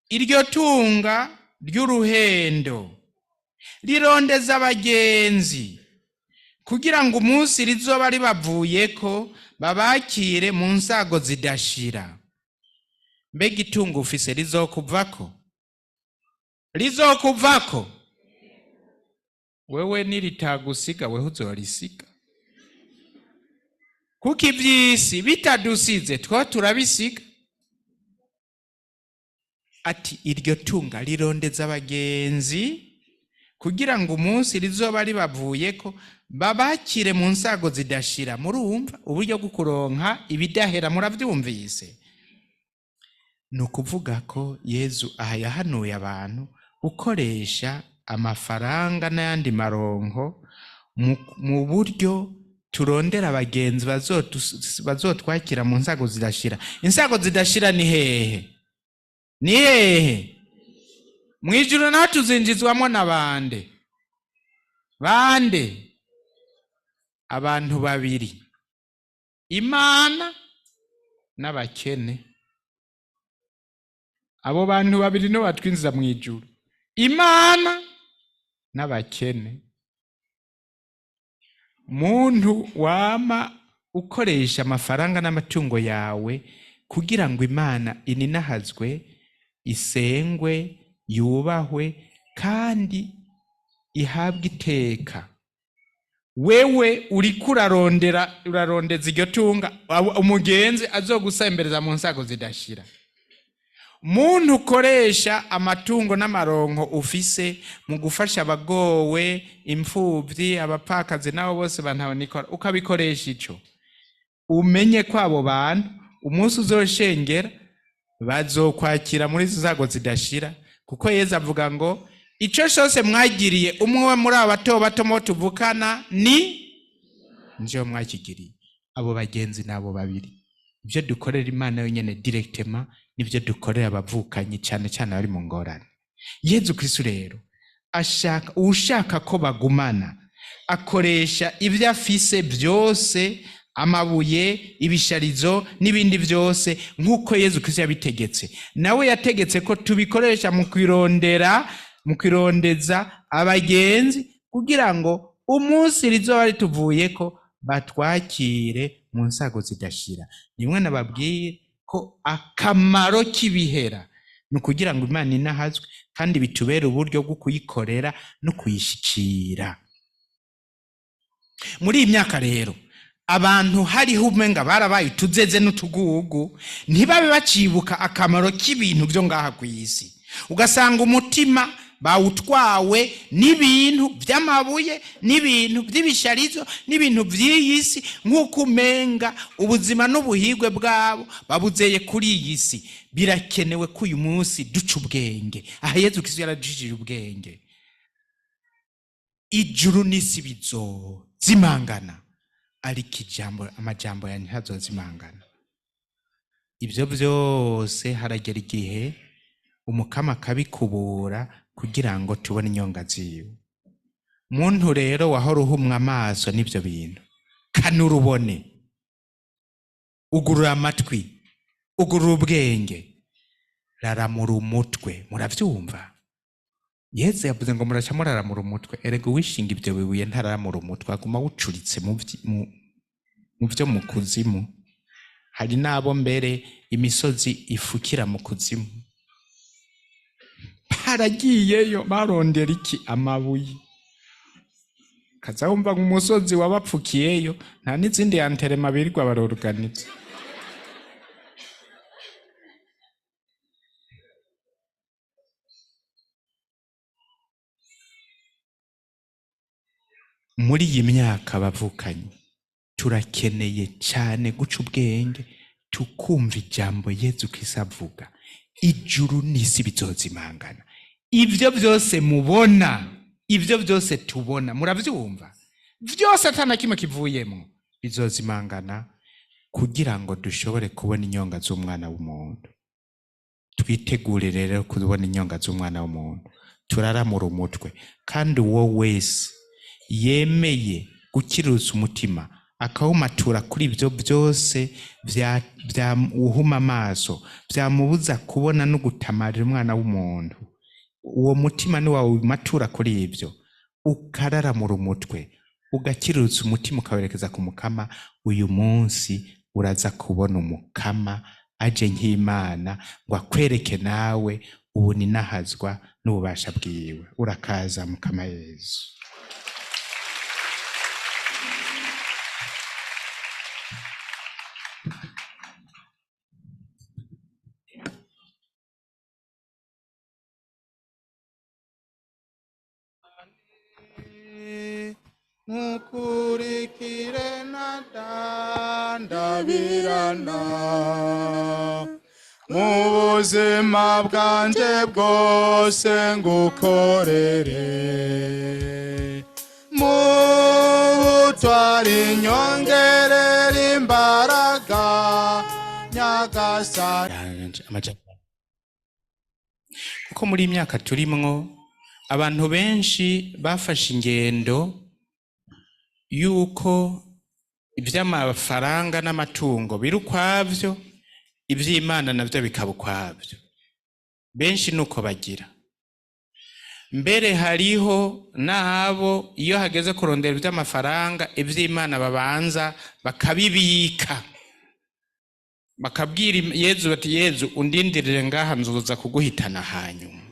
Iryo tunga ry'uruhendo rirondeza abagenzi, kugira ngo umunsi rizoba ribavuyeko babakire mu nsago zidashira. Mbega itungo ufise rizokuvako? Rizokuvako? Wewe niritagusiga, wewe uzorisiga. Kuko ivy'isi bitadusize two turabisiga. Ati iryo tunga rirondeza abagenzi, kugira ngo umunsi rizoba ribavuyeko babakire mu nsago zidashira. Murumva uburyo bwo kuronka ibidahera, muravyumvise? Ni ukuvuga ko Yezu aha yahanuye abantu gukoresha amafaranga n'ayandi maronko mu buryo Turondera abagenzi bazotwakira mu nsago zidashira. Insago zidashira ni hehe? Ni hehe? Mu ijuru. Naho tuzinjizwamo na bande? Bande? Abantu babiri: Imana n'abakene. Abo bantu babiri nibo batwinjiza mu ijuru: Imana n'abakene. Muntu wama ukoresha amafaranga n'amatungo yawe kugira ngo Imana ininahazwe, isengwe, yubahwe kandi ihabwe iteka, wewe uriko urarondera, urarondeza iryo tunga, umugenzi azogusembereza mu nsago zidashira. Muntu ukoresha amatungo n'amaronko ufise mu gufasha abagowe, imfuvyi, abapfakazi n'abo bose bantabonikora, ukabikoresha ico, umenye ko abo bantu umunsi uzoshengera bazokwakira muri izo nsago zidashira, kuko Yezu avuga ngo: "Ico cose mwagiriye umwe we muri abo bato bato mo tuvukana, ni njewe mwakigiriye." Abo bagenzi n'abo babiri: ibyo dukorera Imana yonyene directement nibyo dukorera abavukanyi, cyane cyane abari mu ngorane. Yezu Kristu rero ashaka, ushaka ko bagumana, akoresha ibyo afise byose, amabuye, ibisharizo n'ibindi byose, nk'uko Yezu Kristu yabitegetse. Nawe yategetse ko tubikoresha mu kwirondera, mu kwirondeza abagenzi, kugira ngo umunsi rizoba rituvuye ko batwakire mu nsago zidashira. Nimwe nababwiye ko akamaro k'ibihera ni ukugira ngo Imana inahazwe kandi bitubere uburyo bwo kuyikorera no kuyishikira. Muri iyi myaka rero, abantu hariho umenga barabaye utuzeze n'utugugu, ntibabe bacibuka akamaro k'ibintu byo ngaha ku isi. Ugasanga umutima bawutwawe n'ibintu by'amabuye, n'ibintu by'ibisharizo, n'ibintu by'iyi si, nk'uko umenga ubuzima n'ubuhigwe bwabo babuzeye kuri iyi si. Birakenewe ko uyu munsi duca ubwenge. Aha Yezu Kristo yaradujije ubwenge. Ijuru n'isi bizozimangana, ariko ijambo, amajambo yanjye ntazozimangana. Ibyo byose haragera igihe Umukama akabikubura kugira ngo tubone inyonga ziwe. Muntu rero wahora uhumwa amaso n'ibyo bintu, kanura ubone, ugurura amatwi, ugurura ubwenge, raramura umutwe. Murabyumva, Yezu yavuze ngo muraca muraramura umutwe. Erega uwishinga ibyo bibuye ntararamura umutwe, aguma awucuritse mu byo mu kuzimu. Hari n'abo mbere imisozi ifukira mu kuzimu. Baragiyeyo barondera iki? Amabuye. Kaza wumva ngo umusozi wabapfukiyeyo, nta n'izindi enterrement birirwa baroruganiza. Muri iyi myaka, bavukanye, turakeneye cyane guca ubwenge, tukumva ijambo Yezu Kristo avuga: ijuru n'isi bizozimangana. Ibyo byose mubona, ibyo byose tubona, murabyumva, byose ata na kimwe kivuyemo, bizozimangana kugira ngo dushobore kubona inyonga z'umwana w'umuntu. Twitegure rero kubona inyonga z'umwana w'umuntu. Turaramura umutwe, kandi uwo wese yemeye gukirutsa umutima, akawumatura kuri ibyo byose byamuhuma amaso, byamubuza kubona no gutamarira umwana w'umuntu, uwo mutima ni wawumatura kuri ibyo, ukararamura umutwe, ugakirutsa umutima, ukawerekeza ku Mukama, uyu munsi uraza kubona Umukama aje nk'Imana ngo akwereke nawe ubuninahazwa n'ububasha bwiwe. Urakaza, Mukama Yezu. Nkukurikire ntadandabirana mu buzima bwanjye bwose, ngukorere mu Ubutwari, nyongerera imbaraga, Nyagasani. Kuko muri iyi myaka turimwo, abantu benshi bafashe ingendo yuko ivy'amafaranga n'amatungo biri ukwavyo, ivy'Imana navyo bikaba ukwavyo. Benshi nuko bagira. Mbere hariho n'abo iyo hageze kurondera ivy'amafaranga, ivy'Imana babanza bakabibika, bakabwira Yezu bati: "Yezu, undindirire ngaha, nzoza kuguhitana." Hanyuma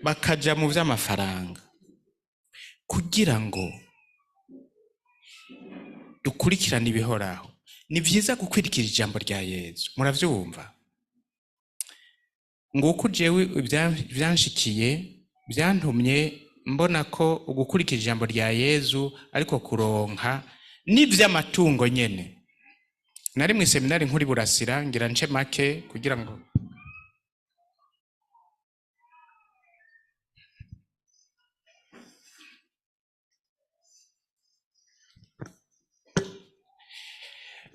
bakaja mu vy'amafaranga. Kugira ngo dukurikirane ibihoraho, ni vyiza gukwirikira ijambo rya Yezu. Muravyumva? Nguko jewe ivyanshikiye byantumye mbona ko ugukurikira ijambo rya Yezu ariko kuronka n'ivy'amatungo nyene. Nari mu iseminari nkuru i Burasira. Ngira nce make kugira ngo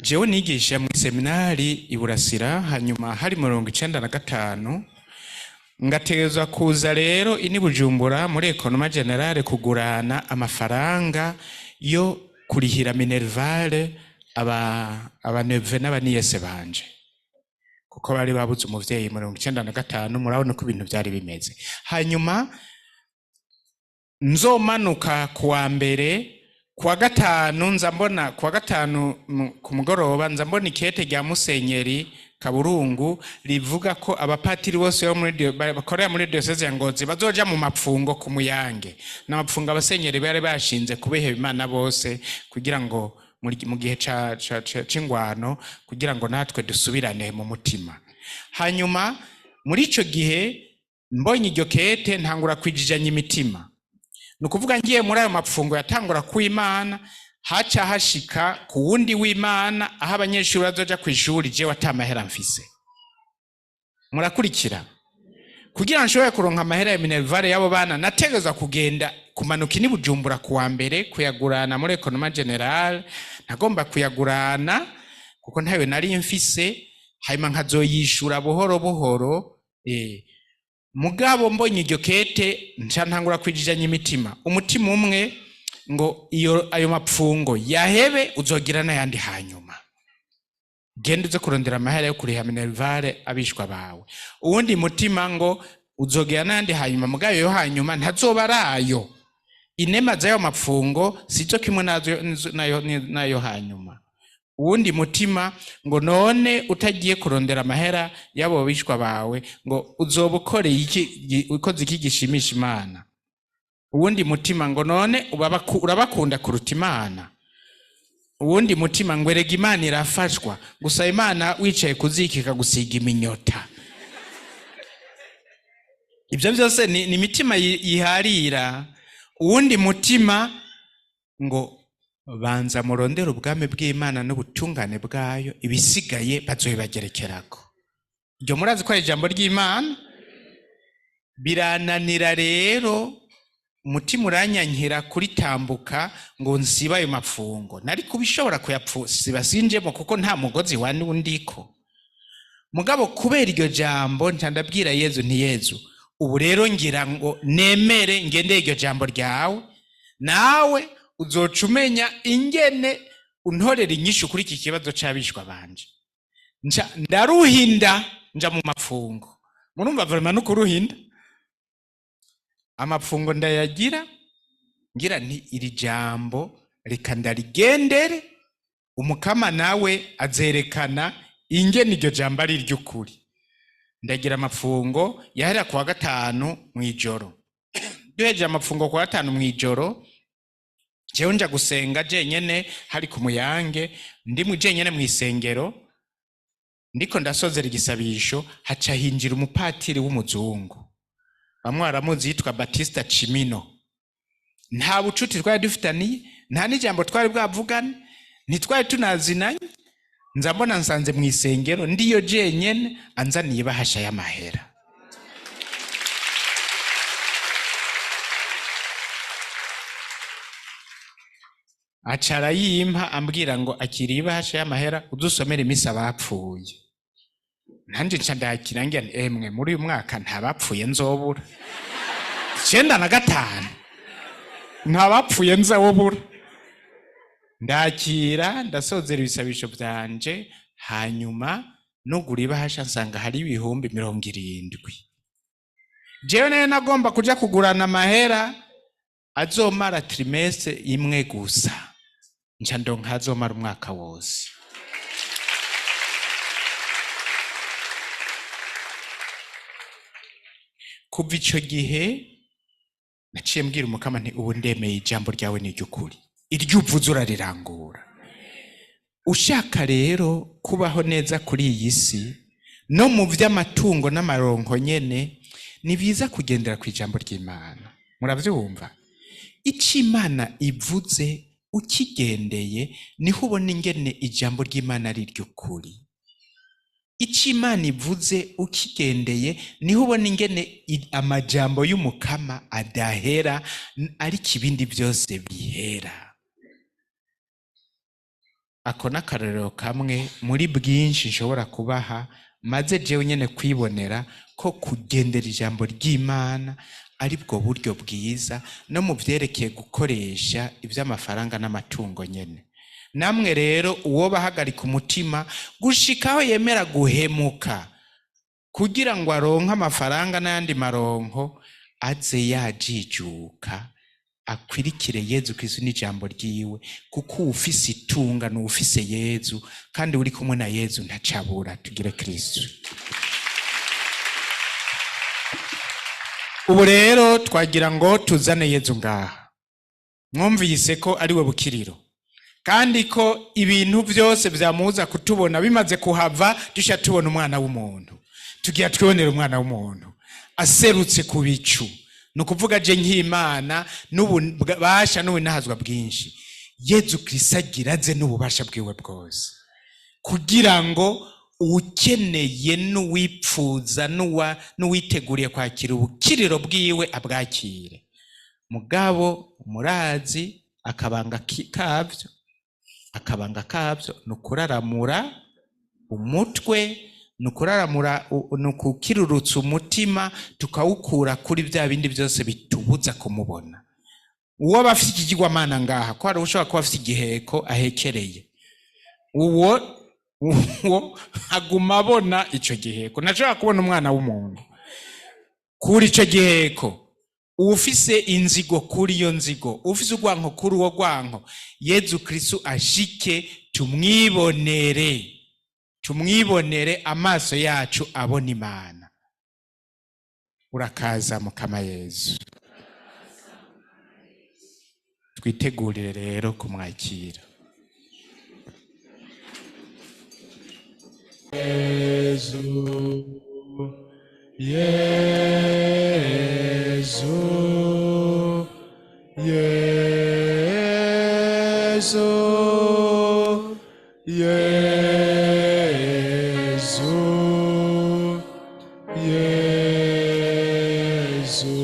jewe nigisha mu seminari i Burasira. Hanyuma hari 95, ngategerezwa kuza rero ini Bujumbura muri Économat Général kugurana amafaranga yo kurihira minerval aba aba neveux n'aba nièces banje, kuko bari babuze umuvyeyi 95. Murabona uko ibintu vyari bimeze. Hanyuma nzomanuka kuwa mbere, kuwa gatanu nza mbona, kuwa gatanu ku mugoroba nza mbona ikete rya Musenyeri Kaburungu rivuga ko abapatiri bose bo muri bakorera muri diocèse ya Ngozi bazoja mu mapfungo ku Muyange. N'amapfungo abasenyeri bari bashinze kubiheba Imana bose, kugira ngo mu gihe c'ingwano, kugira ngo natwe dusubirane mu mutima. Hanyuma muri ico gihe mbonye iryo kete, ntangura kwijijanya imitima. Ni ukuvuga ngiye muri ayo mapfungo yatangura ku Imana, haca hashika ku wundi w'Imana aho abanyeshuri bazoja kw'ishuri, jewe ata mahera mfise. Murakurikira? Kugira nshobore kuronka amahera ya minerval y'abo bana, nategerezwa kugenda kumanuka ini Bujumbura kuwa mbere kuyagurana muri Économat Général. Nagomba kuyagurana kuko ntayo nari mfise, hanyuma nkazoyishura buhoro buhoro. Mugabo mbonye iryo kete, nca ntangura kwijijanya imitima. Umutima umwe ngo iyo ayo mapfungo yahebe, uzogira n'ayandi, hanyuma genda uze kurondera amahera yo kuriha minerval abishwa bawe. Uwundi mutima ngo uzogira n'ayandi hanyuma, mugabo yo hanyuma ntazoba arayo, inema z'ayo mapfungo sizo kimwe nayo hanyuma. Uwundi mutima ngo none utagiye kurondera amahera y'abo bishwa bawe, ngo uzoba ukoreye iki, ukoze iki gishimisha Imana? Uwundi mutima ngo none urabakunda kuruta Imana? Uwundi mutima ngo erega Imana irafashwa gusa, Imana wicaye kuzika ikagusiga iminyota. Ibyo byose ni imitima yiharira. Uwundi mutima ngo banza murondere ubwami bw'Imana n'ubutungane bwayo, ibisigaye bazobibagerekerako. Ibyo murazi ko ari ijambo ry'Imana. Birananira rero, umutima uranyankira kuritambuka ngo nsibe ayo mapfungo. Nari kubishobora kuyasiba sinjemo, kuko nta mugozi wa ndiko. Mugabo kubera iryo jambo, nca ndabwira Yezu nti: "Yezu, ubu rero ngira ngo nemere ngendeye iryo jambo ryawe, nawe uzoca umenya ingene untorera inyishu kuri iki kibazo c'abishwa banje." Nca ndaruhinda, nja mu mapfungo. Murumva vraiment no kuruhinda amapfungo ndayagira, ngira nti iri jambo reka ndarigendere, Umukama nawe azerekana ingene iryo jambo ari iry'ukuri. Ndagira amapfungo yahera kuwa gatanu mw'ijoro. Duhejeje amapfungo kuwa gatanu mw'ijoro, jewe nja gusenga jenyene hari ku Muyange. Ndi mu jenyene mw'isengero, ndiko ndasozera igisabisho, haca hinjira umupatiri w'umuzungu, bamwe baramuzi, yitwa Batista Cimino. Nta bucuti twari dufitaniye, nta n'ijambo twari bwavugane, ntitwari tunazinanye. Nza mbona nsanze mu isengero ndiyo jenyene, anzaniye ibahasha y'amahera. Aca arayimpa ambwira ngo akira ibahasha y'amahera udusomere imisi abapfuye. Nanje nca ndakira ngira nti emwe muri uyu mwaka nta bapfuye nzobura. 95 nta bapfuye nzobura. Ndakira ndasozera ibisabisho vyanje, hanyuma nugura ibahasha nsanga hari 70,000. Jewe nayo nagomba kuja kugurana amahera azomara trimestre imwe gusa, nca ndonka azomara umwaka wose. Kuva ico gihe naciye mbwira Umukama nti ubu ndemeye ijambo ryawe ni iry'ukuri, iryo uvuze urarirangura. Ushaka rero kubaho neza kuri iyi si no mu vy'amatungo n'amaronko nyene, ni byiza kugendera ku ijambo ry'Imana. Muravyumva? Ico Imana ivuze ukigendeye niho ubona ingene ijambo ry'Imana ari iry'ukuri. Ico Imana ivuze ukigendeye niho ubona ingene amajambo y'Umukama adahera, ariko ibindi byose bihera. Ako n'akarorero kamwe muri bwinshi nshobora kubaha, maze jewe nyene kwibonera ko kugendera ijambo ry'Imana ari bwo buryo bwiza no mu vyerekeye gukoresha ivy'amafaranga n'amatungo nyene. Namwe rero uwo bahagarika umutima gushikaho yemera guhemuka kugira ngo aronke amafaranga n'ayandi maronko, aze yajijuka akwirikire Yezu Kristo n'ijambo ryiwe, kuko uwufise itunga ni uwufise Yezu, kandi uri kumwe na Yezu ntacabura. Tugire Kristo. Ubu rero twagira ngo tuzane Yezu ngaha. Mwumvise ko ari we bukiriro, kandi ko ibintu vyose vyamuza kutubona bimaze kuhava dusha tubona umwana w'umuntu. Tugira twibonera umwana w'umuntu aserutse ku bicu, ni ukuvuga je nk'Imana n'ububasha n'ubunahazwa bwinshi. Yezu Kristo agira aze n'ububasha bwiwe bwose, kugira ngo ukeneye n'uwipfuza n'uwiteguriye kwakira ubukiriro bwiwe abwakire. Mugabo murazi akabanga kavyo, akabanga kavyo ni ukuraramura umutwe, ni ukuraramura ni ukukirurutsa umutima, tukawukura kuri bya bindi byose bitubuza kumubona. Uwo aba afite ikigirwamana ngaha, ko hari ushobora kuba afite igiheko ahekereye, uwo aguma abona ico giheko, ntashobora kubona umwana w'umuntu kuri ico giheko. Ufise inzigo kuri iyo nzigo, ufise urwanko kuri uwo rwanko, Yezu Kristo ashike tumwibonere, tumwibonere amaso yacu abona Imana. Urakaza Mukama Yezu. Twitegurire rero kumwakira. Yezu, Yezu, Yezu, Yezu, Yezu,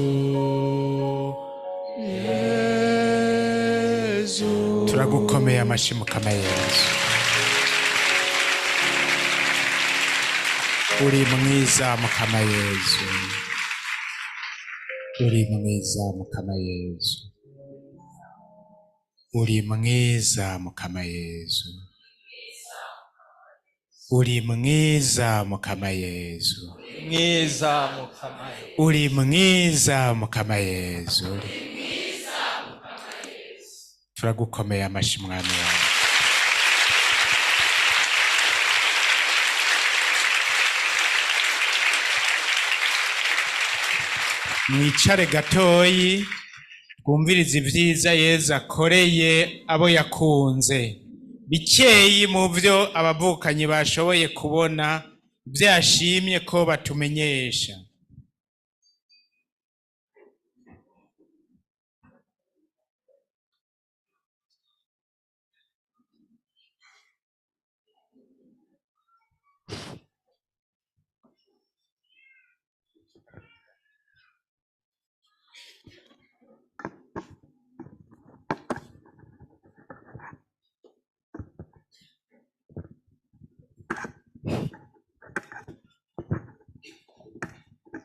Yezu. Turagukomeye amashyi Mukama Yezu. Uri mwiza Mukama Yezu. Uri mwiza Mukama Yezu. Uri mwiza Mukama Yezu. Uri mwiza Mukama Yezu. Mwiza Mukama Yezu. Uri mwiza Mukama Yezu. Turagukomeye amashyi Mwami wawe. Mwicare gatoyi twumvirize ibyiza Yezu akoreye abo yakunze. Bikeyi mu byo abavukanyi bashoboye kubona, ibyo yashimye ko batumenyesha.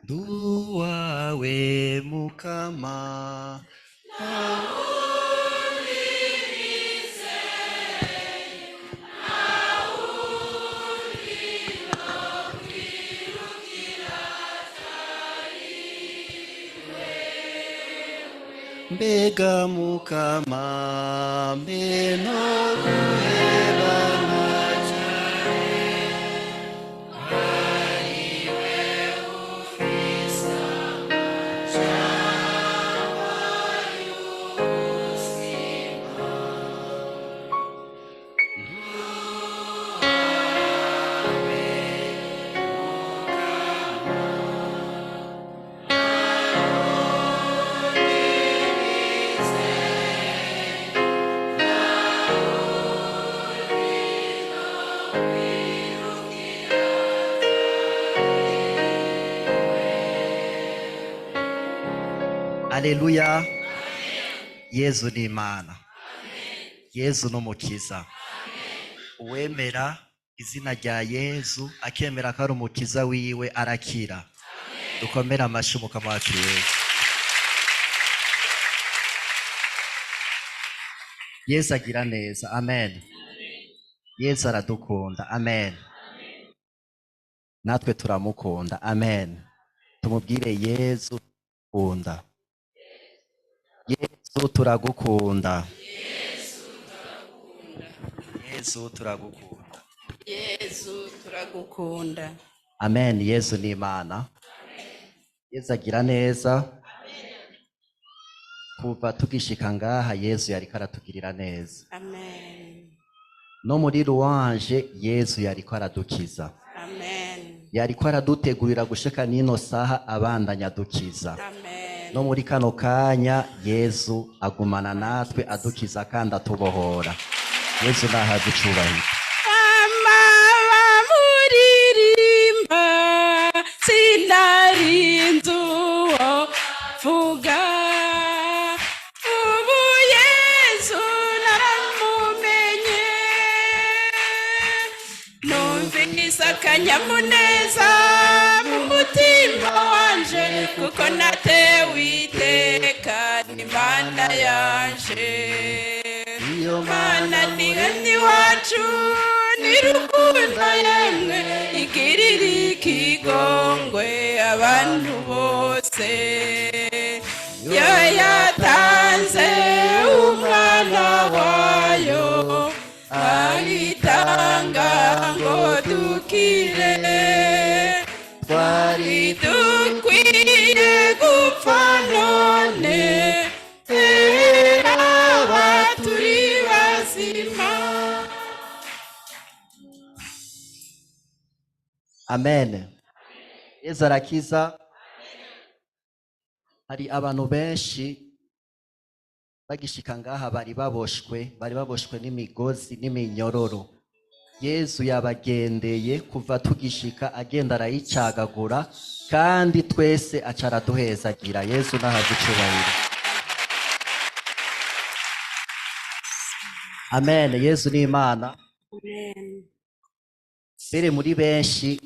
Nduwawe mukama. Mbega mukama mbe no guhebana. Aleluya. Yezu ni Imana. Yezu ni umukiza. Uwemera izina rya Yezu akemera ko ari umukiza wiwe arakira. Dukomere amashyi umukama wacu Yezu. Yezu agira neza. Amen. Yezu aradukunda. Amen. Natwe turamukunda. Amen. Tumubwire Yezu kunda. Yezu turagukunda. Yezu turagukunda. Yezu turagukunda. Amen. Yezu ni Imana. Yezu agira neza. Kuva tugishika ngaha Yezu yariko aratugirira neza. Amen. No muri louange Yezu yariko aradukiza. Amen. Yariko aradutegurira gushika n'ino saha abandanya adukiza. Amen. No muri kano kanya Yezu agumana natwe adukiza kandi atubohora. Yezu nahabwe icubahiro. Mama bamuririmba sinarinzi uwo mvuga, ubu Yezu naramumenye, numvise akanyamuneza mu mutima wanje, kuko natewe iteka n'Imana yanje. Iyo Mana ni iwacu ni rukundo yemwe igirira ikigongwe abantu bose, yo yatanze umwana wayo ayitanga ngo dukire, twari dukwiye gupfa none aba turi bazima. Amen. Yezu arakiza. Hari abantu benshi bagishika ngaha bari baboshwe n'imigozi n'iminyororo. Yezu yabagendeye kuva tugishika agenda arayicagagura kandi twese aca araduhezagira. Yezu nahabwe icubahiro. Amen. Yezu ni Imana. Amen. Mbere muri benshi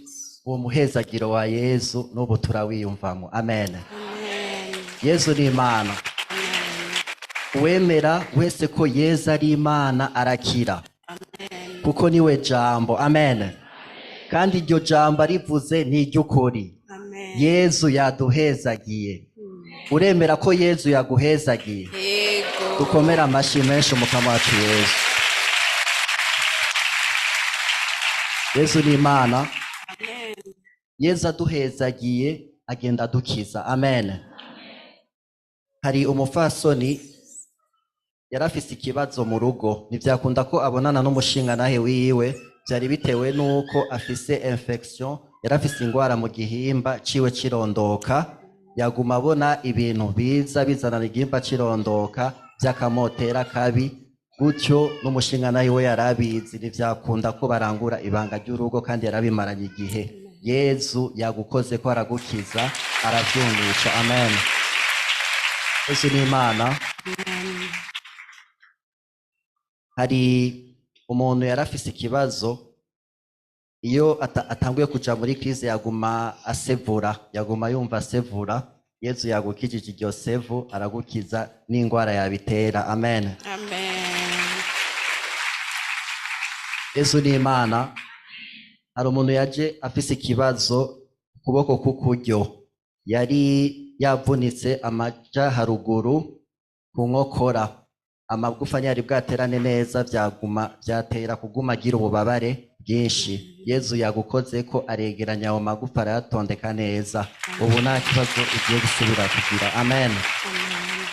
uwo muhezagiro wa Yezu n'ubu turawiyumvamo. Amen. Amen. Yezu ni Imana. Uwemera wese ko Yezu ari Imana arakira. Amen. Kuko niwe jambo. Amen. Kandi iryo jambo arivuze ni iry'ukuri. Amen. Yezu yaduhezagiye. Uremera ko Yezu yaguhezagiye? Yego. Dukomere amashyi menshi umukama wacu Yezu. Yezu ni Imana. Amen. Yezu aduhezagiye agenda adukiza. Amen. Hari umupfasoni yarafise ikibazo mu rugo, ntivyakunda ko abonana n'umushingantahe wiwe, vyari bitewe nuko afise infection, yarafise ingwara mu gihimba ciwe cirondoka, yaguma abona ibintu biza bizanana igihimba cirondoka vy'akamotera kabi, gutyo n'umushingantahe we yarabizi, ntivyakunda ko barangura ibanga ry'urugo kandi yarabimaranye igihe. Yezu yagukoze ko aragukiza, aravyumisha. Amen. Yezu ni Imana. Hari umuntu yarafise ikibazo Iyo atanguye kuja muri crise yaguma asevura, yaguma yumva asevura. Yezu yagukijije iryo sevu, aragukiza n'ingwara yabitera. Amen. Amen. Yezu ni Imana. Hari umuntu yaje afise ikibazo ukuboko k'ukuryo, yari yavunitse amaja haruguru ku nkokora, amagufa ntiyari bwaterane neza, byaguma byatera kuguma agira ububabare bwinshi. Yezu yagukoze ko aregeranya ayo magufa arayatondeka neza, ubu nta kibazo ugiye gusubira kugira. Amen. Amen.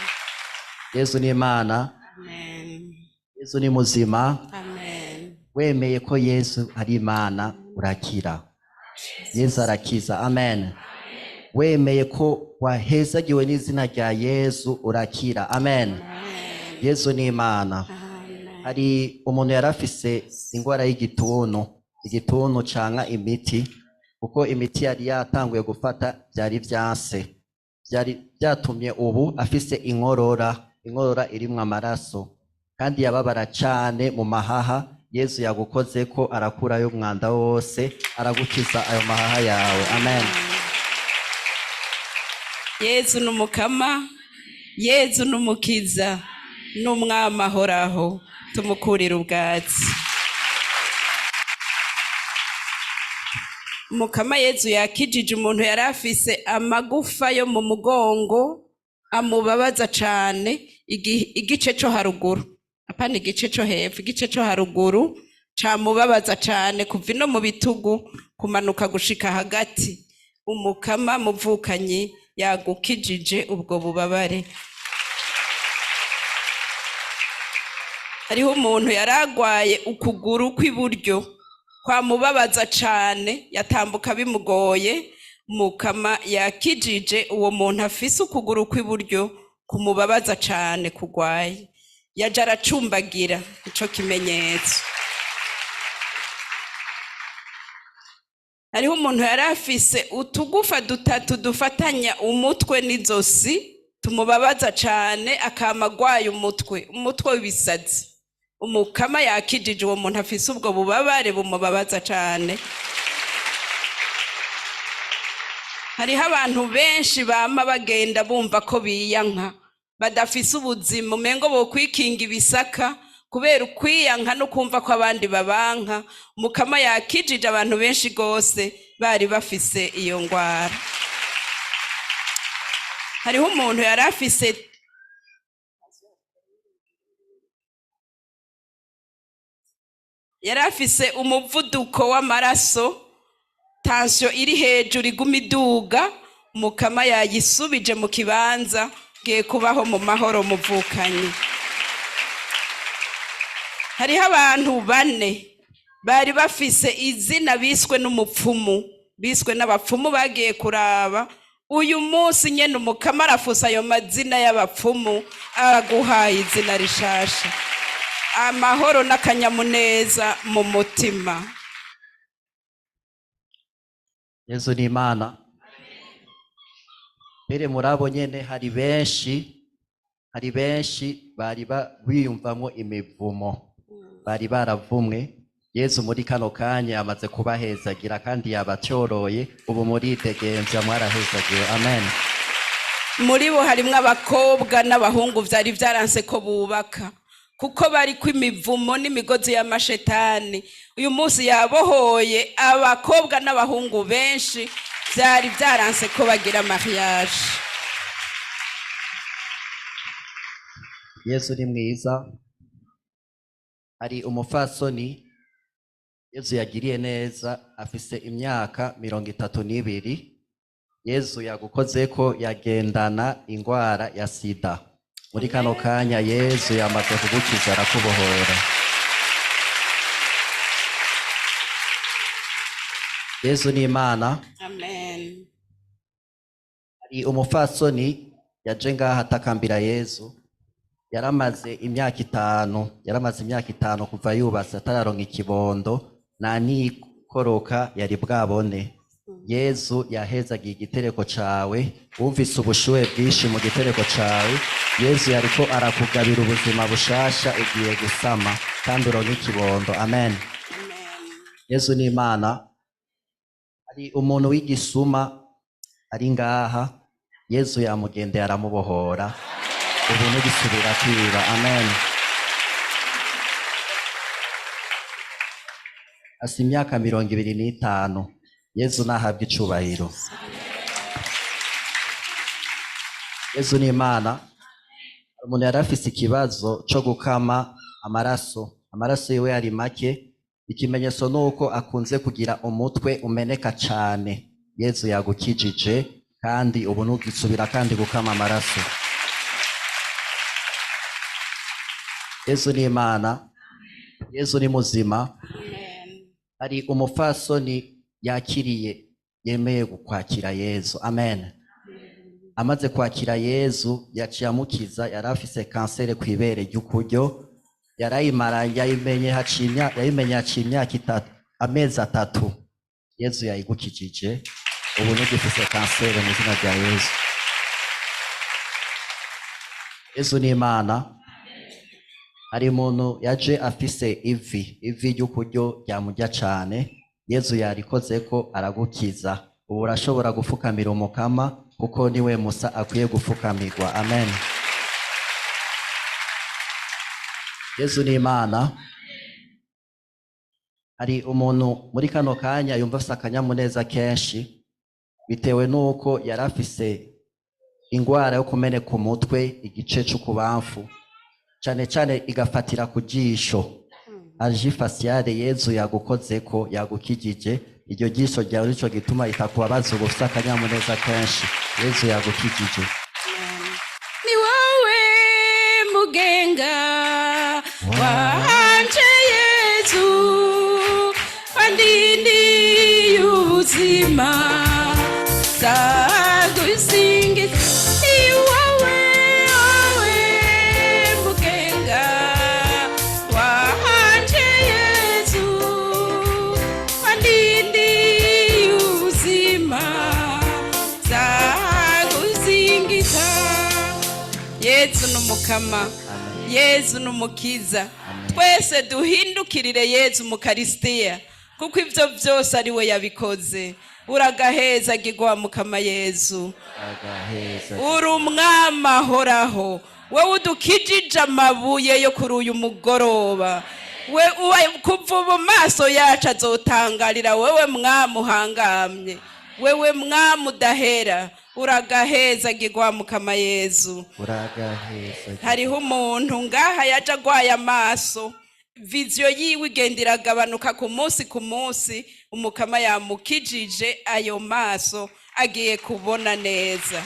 Yezu ni Imana. Amen. Yezu ni muzima. Amen. Wemeye ko Yesu ari Imana urakira. Yesu arakiza. Amen. Wemeye ko wahezagiwe n'izina rya Yesu urakira. Amen. Amen. Yesu ni Imana. Amen. Hari umuntu yari afise ingwara y'igituntu, igituntu canka imiti, kuko imiti yari yatanguye gufata byari vyanse, byari byatumye ubu afise inkorora, inkorora irimwo amaraso, kandi yababara cane mu mahaha. Yesu yagukoze ko arakurayo umwanda wose, aragukiza ayo mahaha yawe. Amen. Yezu ni umukama, Yezu ni umukiza, n'umwami ahoraho, tumukurira ubwatsi. Umukama Yezu yakijije umuntu yari afise amagufa yo mu mugongo amubabaza cane, igice co haruguru, apana igice co hepfo, igice co haruguru camubabaza cane kuva ino mu bitugu kumanuka gushika hagati. Umukama muvukanyi yagukijije ubwo bubabare. Hariho umuntu yaragwaye ukuguru kw'iburyo kwamubabaza cane, yatambuka bimugoye. Mukama yakijije uwo muntu afise ukuguru kw'iburyo kumubabaza cane kugwaye, yaje aracumbagira, ico kimenyetso. Hariho umuntu yari afise utugufa dutatu dufatanya umutwe n'izosi tumubabaza cane, akama agwaye umutwe, umutwe w'ibisazi. Umukama yakijije uwo muntu afise ubwo bubabare bumubabaza cane. Hariho abantu benshi bama bagenda bumva ko biyanka, badafise ubuzima, umengo bokwikinga ibisaka kubera ukwiyanka no kumva ko abandi babanka. Mukama yakijije abantu benshi gose bari bafise iyo ngwara. Hariho umuntu yari afise umuvuduko w'amaraso, tension iri hejuru iguma iduga. Mukama yayisubije mu kibanza, ngiye kubaho mu mahoro muvukanye. Hariho abantu bane bari bafise izina biswe n'umupfumu, biswe n'abapfumu bagiye kuraba. Uyu munsi nyene umukama arafusa ayo mazina y'abapfumu, araguhaye izina rishasha, amahoro n'akanyamuneza mu mutima. Yezu ni Imana. Mbere muri abo nyene hari benshi bari biyumvamwo imivumo, bari baravumwe. Yezu muri kano kanya amaze kubahezagira kandi yabacyoroye, ubu muridegemvya mwarahezagiwe. Amen. Muri bo harimwo abakobwa n'abahungu vyari vyaranse ko bubaka, kuko bari kw'imivumo n'imigozi y'amashetani. Uyu munsi yabohoye abakobwa n'abahungu benshi vyari vyaranse ko bagira mariage. Yezu ni mwiza. Hari umupfasoni Yezu yagiriye neza, afise imyaka 32. Yezu yagukoze ko yagendana ingwara ya sida. Muri kano kanya Yezu yamaze kugukiza arakubohora. Yezu ni Imana. Amen. Hari umupfasoni yaje ngaha atakambira Yezu, yaramaze imyaka 5, yaramaze imyaka 5 kuva yubatse atararonka ikibondo, nta nikoroka yari bwabone. Yezu yahezagiye igitereko cawe, wumvise ubushuhe bwinshi mu gitereko cawe. Yezu yariko arakugabira ubuzima bushasha, ugiye gusama kandi uronke ikibondo. Amen. Amen. Yezu ni Imana. Hari umuntu w'igisuma ari ngaha, Yezu yamugendeye aramubohora, ubu ntugisubira kwiba. Amen. Asa imyaka 25. Yezu nahabwe icubahiro. Yezu ni Imana. Umuntu yari afise ikibazo co gukama amaraso, amaraso yiwe yari make. Ikimenyetso nuko akunze kugira umutwe umeneka cane. Yezu yagukijije kandi ubu ntugisubira kandi gukama amaraso. Yezu ni Imana. Yezu ni muzima. Hari umupfasoni yakiriye, yemeye gukwakira Yezu. Amen. Amaze kwakira Yezu yaciye amukiza. Yari afise kanseri kw'ibere ry'ukuryo, yarayimara, yayimenye haciye yayimenye haciye imyaka 3, amezi 3. Yezu yayigukijije, ubu ntugifise kanseri mu izina rya Yezu. Yezu ni Imana. Hari umuntu yaje afise ivi, ivi ry'ukuryo ryamurya cane. Yezu yarikozeko aragukiza. Ubu urashobora gufukamira umukama kuko niwe Musa akwiye gufukamirwa. Amen. Yezu ni Imana. Hari umuntu muri kano kanya yumva afise akanyamuneza kenshi bitewe nuko yari afise ingwara yo kumeneka umutwe igice c'ukubamfu, cane cane igafatira ku jisho. Algie faciale, Yezu yagukozeko, yagukijije. Iryo jisho ryawe nico gituma itakubabaza, ubu ufise akanyamuneza kenshi. Yezu yagukijije. Ni wowe mugenga wanje Yezu, wandindiye ubuzima, ndagusingiza. Ni wowe, wowe mugenga wanje Yezu, wandindiye ubuzima, ndagusingiza. Yezu ni umukama, Yezu ni umukiza. Twese duhindukirire Yezu mu Karisitiya, kuko ivyo vyose ari we yabikoze. Uragaheza gigwa mukama Yezu, uri umwami ahoraho, wewe udukijije amabuye yo kuri uyu mugoroba. We kuva ubu maso yacu azotangarira wewe mwami uhangamye, wewe mwami udahera. Uragaheza gigwa mukama Yezu. Uragaheza. Hariho umuntu ngaha yaje agwaye amaso, viziyo yiwe igenda iragabanuka ku munsi ku munsi. Umukama yamukijije ayo maso, agiye kubona neza.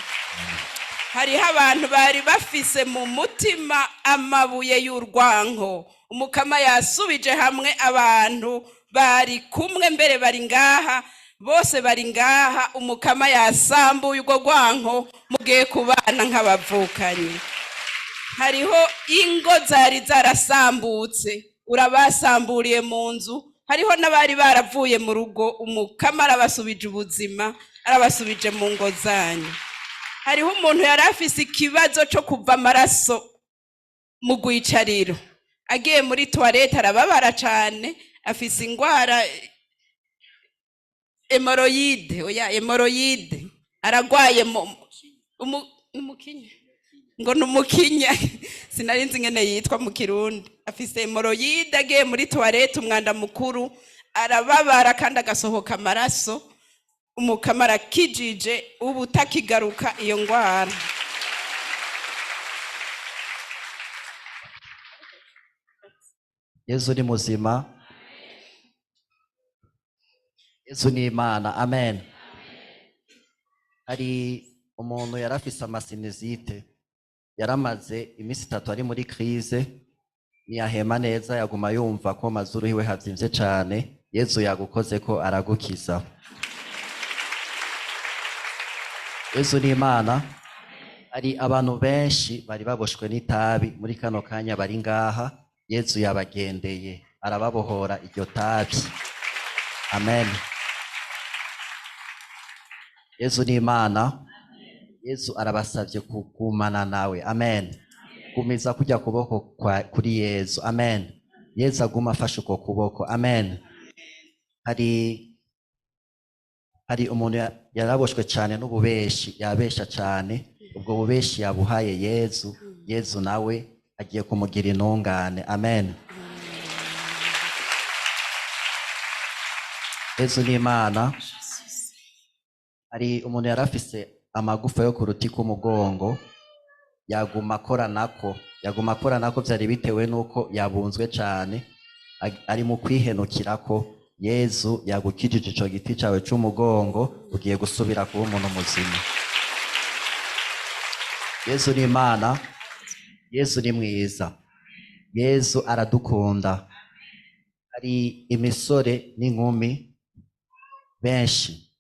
Hariho abantu bari bafise mu mutima amabuye y'urwanko, umukama yasubije hamwe abantu bari kumwe mbere bari ngaha, bose bari ngaha. Umukama yasambuye urwo rwanko, mugiye kubana nk'abavukanyi. Hariho ingo zari zarasambutse, urabasamburiye mu nzu. Hariho n'abari baravuye mu rugo, umukama arabasubije ubuzima, arabasubije mu ngo zanyu. Hariho umuntu yari afise ikibazo cyo kuva amaraso mu rwicariro, agiye muri toilette arababara cane, afise ingwara hémorroïde, oya hémorroïde, aragwaye umukinya, ngo ni umukinya, sinari nzi ingene yitwa mu Kirundi. Afise hémorroïde, agiye muri toilette umwanda mukuru arababara kandi agasohoka amaraso. Umukama arakijije, ubu utakigaruka iyo ngwara. Yezu ni muzima. Yezu ni Imana. Amen. Hari umuntu yari afise ama sinusite, yaramaze iminsi 3 ari muri crise, ntiyahema neza, yaguma yumva ko mazuru hiwe havyimvye cane. Yezu yagukoze ko aragukiza. Yezu ni Imana. Hari abantu benshi bari baboshwe n'itabi muri kano kanya bari ngaha, Yezu yabagendeye arababohora iryo tabi. Amen. Yezu ni Imana. Yezu arabasavye kugumana nawe. Amen. Gumiza kujya kuboko kuri Yezu. Amen. Yezu aguma afashe uko kuboko. Amen. Hari umuntu yaraboshwe cyane n'ububeshi, yabesha cyane. Ubwo bubeshi yabuhaye Yezu. Yezu nawe agiye kumugira intungane. Amen. Yezu ni Imana. Hari umuntu yari afise amagufa yo ku ruti k'umugongo, yaguma akoranako, yaguma akoranako. Byari bitewe n'uko yabunzwe cyane, ari mu kwihenukirako. Yezu yagukijije ico giti cawe c'umugongo, ugiye gusubira kuba umuntu muzima. Yezu ni Imana. Yezu ni mwiza. Yezu aradukunda. Hari imisore n'inkumi benshi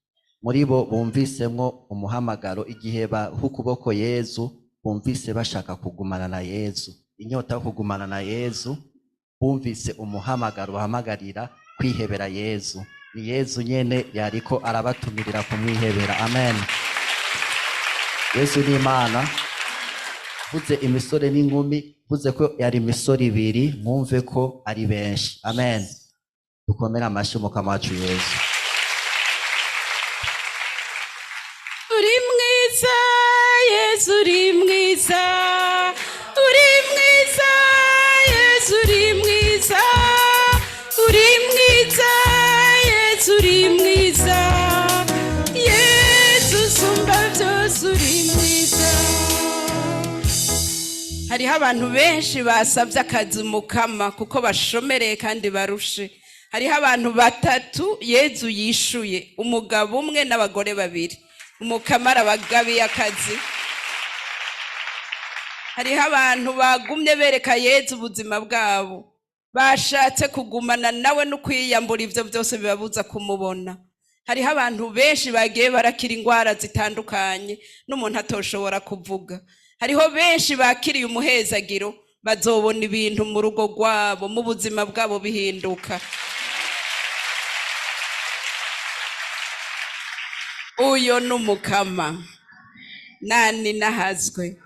muri bo bumvisemwo umuhamagaro igihe baha ukuboko Yezu, bumvise bashaka kugumana na Yezu, inyota yo kugumana na Yezu. Bumvise umuhamagaro bahamagarira kwihebera Yezu. Ni Yezu nyene yariko arabatumirira kumwihebera. Amen. Yezu ni Imana. Mvuze imisore n'inkumi, mvuze ko yari imisore ibiri, mwumve ko ari benshi. Amen. Dukomere amashyi Umukama wacu Yezu. Uri mwiza Yezu, uri mwiza, uri mwiza Yezu, uri mwiza, uri mwiza Yezu, uri mwiza Yezu, usumba byose, uri mwiza. Hariho abantu benshi basabye akazi Mukama kuko bashomereye kandi barushe. Hariho abantu batatu Yezu yishuye, umugabo umwe n'abagore babiri. Umukama arabagabiye akazi. Hariho abantu bagumye bereka Yezu ubuzima bwabo, bashatse kugumana nawe no kwiyambura ivyo byose bibabuza kumubona. Hariho abantu benshi bagiye barakira ingwara zitandukanye n'umuntu atoshobora kuvuga. Hariho benshi bakiriye umuhezagiro, bazobona ibintu mu rugo rwabo, mu buzima bwabo bihinduka. Uyo ni Umukama nani nahazwe.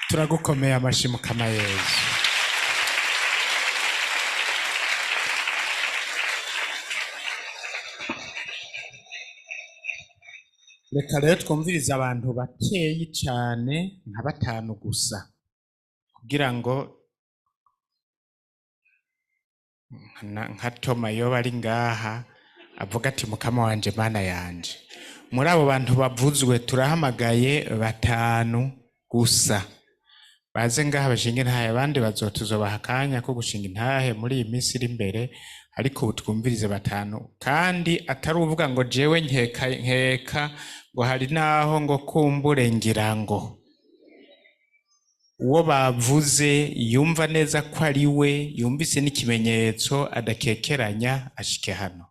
Turagukomeye amashyi Mukama Yezu. Reka rero twumvirize abantu bakeyi cyane, nka batanu gusa, kugira ngo nka Toma yoba ari ngaha avuga ati: "Mukama wanje, Mana yanje." Muri abo bantu bavuzwe turahamagaye batanu gusa baze ngaha bashinga intahe. Abandi bazotuzobaha akanya ko gushinga intahe muri iyi minsi iri imbere, ariko ubu twumvirize batanu, kandi atari uvuga ngo jewe nkeka, nkeka ngo hari naho ngo kumbure ngira ngo. Uwo bavuze yumva neza ko ari we, yumvise n'ikimenyetso, adakekeranya, ashike hano.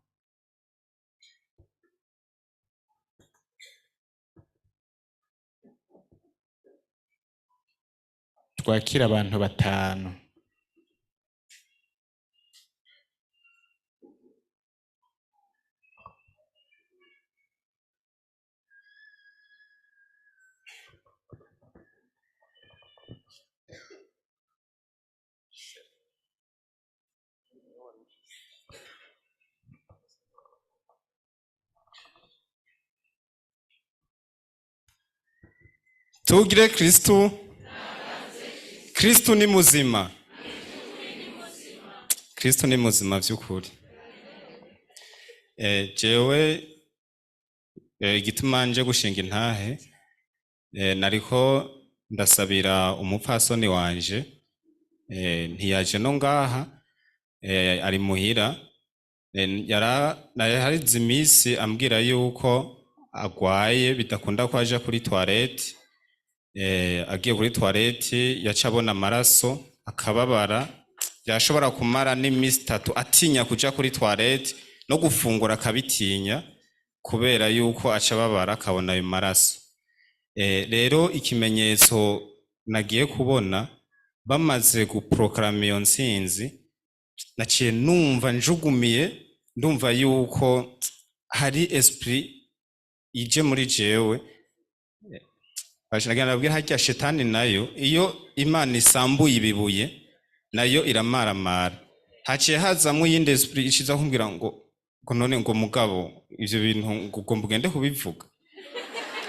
Twakira abantu batanu. Tugire Kristu. Kristu ni muzima. Kristu ni muzima vy'ukuri. Jewe igituma nje gushinga intahe, nariko ndasabira umupfasoni wanje, ntiyaje no ngaha, ari muhira. Yara harize imisi ambwira yuko agwaye, bidakunda ko aja kuri toilette. Agiye kuri toilette yaca abona amaraso, akababara. Yashobora kumara n'imisi 3 atinya kuja kuri toilette, no gufungura akabitinya kubera yuko aca ababara akabona ayo maraso. Rero ikimenyetso nagiye kubona bamaze guproklama iyo ntsinzi, naciye numva njugumiye, ndumva yuko hari esprit ije muri jewe. Basha nabwira harya shetani nayo iyo Imana isambuye ibibuye. Nayo iramaramara. Haciye hazamwo iyindi esprit ishiza kumbwira ngo none ngo mugabo ivyo bintu ngo ugomba ugende kubivuga,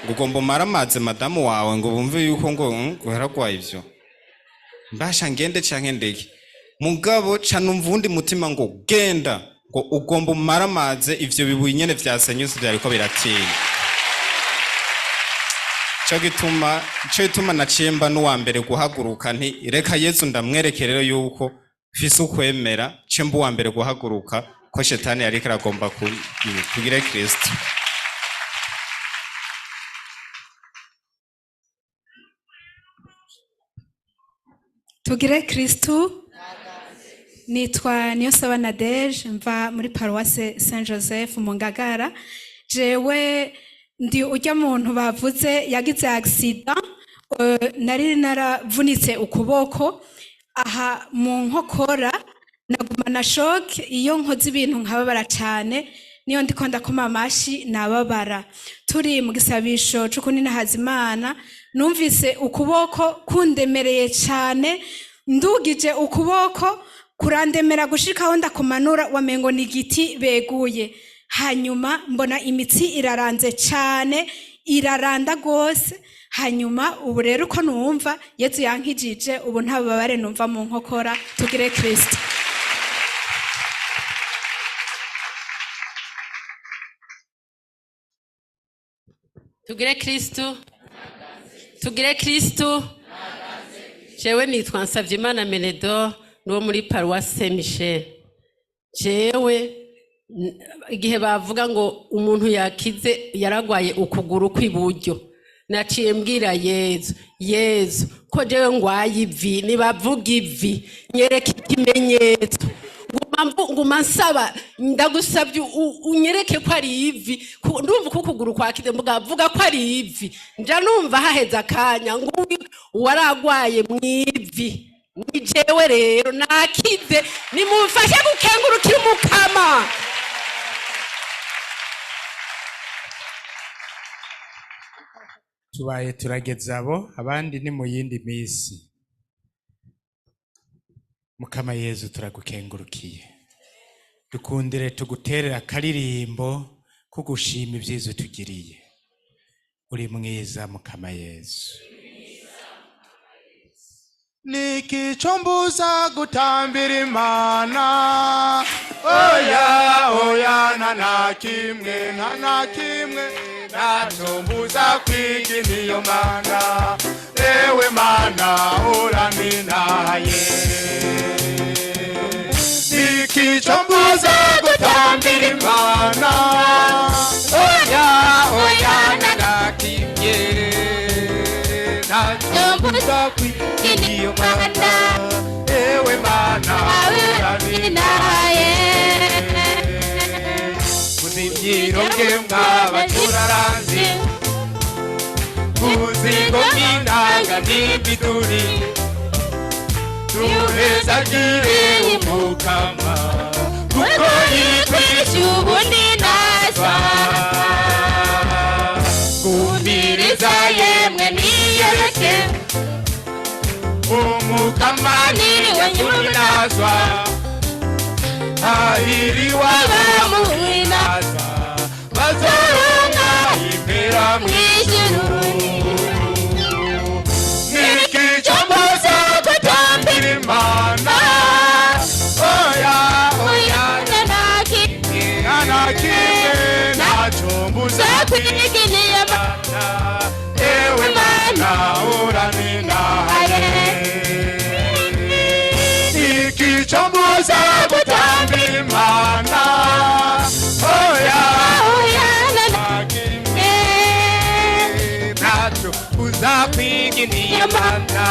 ngo ugomba umaramaze madamu wawe ngo bumve yuko ngo yaragwaye ivyo. Mbasha ngende canke ndeke? Mugabo ca numva uwundi mutima ngo genda, ngo ugomba umaramaze ivyo bibuye nyene vyasenyutse vyariko biratinya. Ico gituma naciye mba n'uwa mbere guhaguruka, nti reka Yezu ndamwereke rero yuko mfise ukwemera, ce mba uwa mbere guhaguruka ko shetani yariko aragomba kugire Kristo. Tugire Kristu. Nitwa Niyonsaba Nadege, mva muri paruwase Saint Joseph mu Ngagara. Jewe ndi urya muntu bavuze yagize accident. Nari naravunitse ukuboko aha mu nkokora, naguma na choc. Iyo nkoze ibintu nkababara cane, niyo ndiko ndakoma amashi nababara. Turi mu gisabisho c'ukuninahaza Imana, numvise ukuboko kundemereye cane. Ndugije ukuboko kurandemera gushikaho ndakumanura, wamengo ni igiti beguye. Hanyuma mbona imitsi iraranze cane, iraranda gose. Hanyuma ubu rero uko numva, Yezu yankijije, ubu nta bubabare numva mu nkokora. Tugire Kristo. Tugire Kristu. Tugire Kristu. Jewe nitwa Nsavyimana Menedo, n'uwo muri paruwasi Saint Michel. Jewe igihe bavuga ngo umuntu yakize yaragwaye ukuguru kw'iburyo, naciye mbwira Yezu: "Yezu, ko jewe ngwaye ivi, nibavuga ivi nyereka ikimenyetso." Nguma nsaba: "Ndagusabye unyereke ko ari ivi." Ndumva ko ukuguru kwakize, mbuga vuga ko ari ivi. Nja numva haheze akanya ngo uwaragwaye mu ivi ni jewe. Rero nakize, nimumfashe gukengurukira Umukama. Tubaye turageza abo, abandi ni mu yindi minsi. Mukama Yezu, turagukengurukiye. Dukundire tuguterera akaririmbo ko gushima ibyiza utugiriye. Uri mwiza, Mukama Yezu. Niki mbuza gutambira Imana? Oya, oya, nta na kimwe, nta na kimwe ntacyo mbuza kwiga niyo Mana. Ewe Mana, uraminaye. Niki mbuza gutambira Imana? Oya, oya, nta na kimwe ntacyo mbuza kwiga niyo Mana. Ewe Mana, uraminaye. Kuzimyironge mw'abacuraranzi, kuzingo n'inanga n'imiduri, tuhezagire Umukama kuko yitwisha ubundi naza. Kumviriza yemwe niyereke Umukama niwe nyakurinazwa, ahiriwa abamuhina bazoronka impera mw'ijuru. Niki cyombuza gutambira Imana? Oya, oya, nta na kimwe ntacyo mbuza kwiginiye. Imana. Ewe Mana, uraminaye. Niki cyombuza gutambira Imana? Oya, ntacyo uzakwiginiye Mana.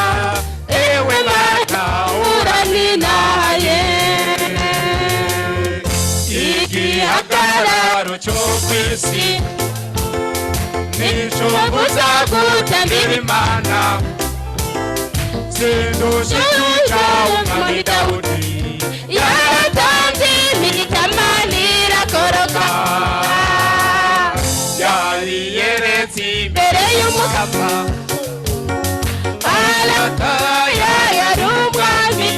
Ewe Mana, uraminaye. Igihagararo cyo kw'isi nico mbuza gutambira Imana. Sindusha icuca Umwami Dawudi yaratanze imitamani irakoroka yariyeretse imbere y'Umukama, yari umwami.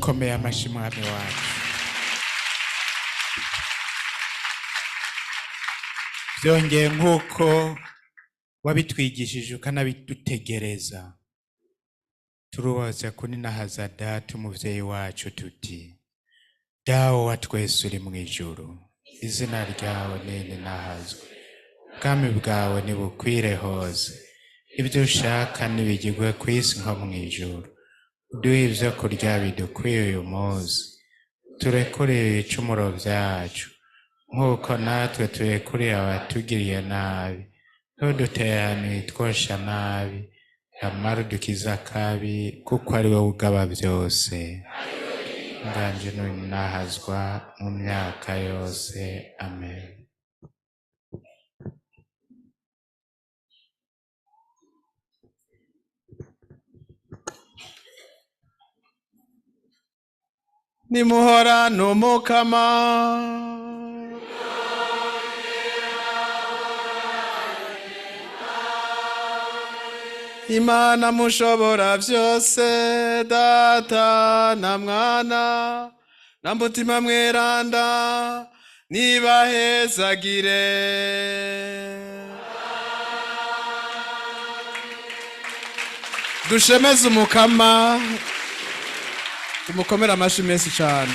Turagukomeye amashi, mwami wacu. Byongeye, nk'uko wabitwigishije ukanabidutegereza, turubaza kuninahaza Data, umuvyeyi wacu, tuti: Dawe wa twese uri mu ijuru, izina ryawe nirinahazwe, ubwami bwawe nibukwire hose, ibyo ushaka nibigirwe ku isi nko mu ijuru. Uduhe ibyo kurya bidukwiye uyu munsi, turekurire ibicumuro byacu nk'uko natwe turekuriye abatugiriye nabi, ntudutererane itwosha nabi, amara udukize akabi, kuko ari wowe ugaba byose, nganje n'inahazwa mu myaka yose. Amen. Nimuhorane Umukama. Imana mushobora byose, Data na Mwana na Mutima Mweranda, nibahezagire. Dushemeze Umukama, tumukomere amashi menshi cyane.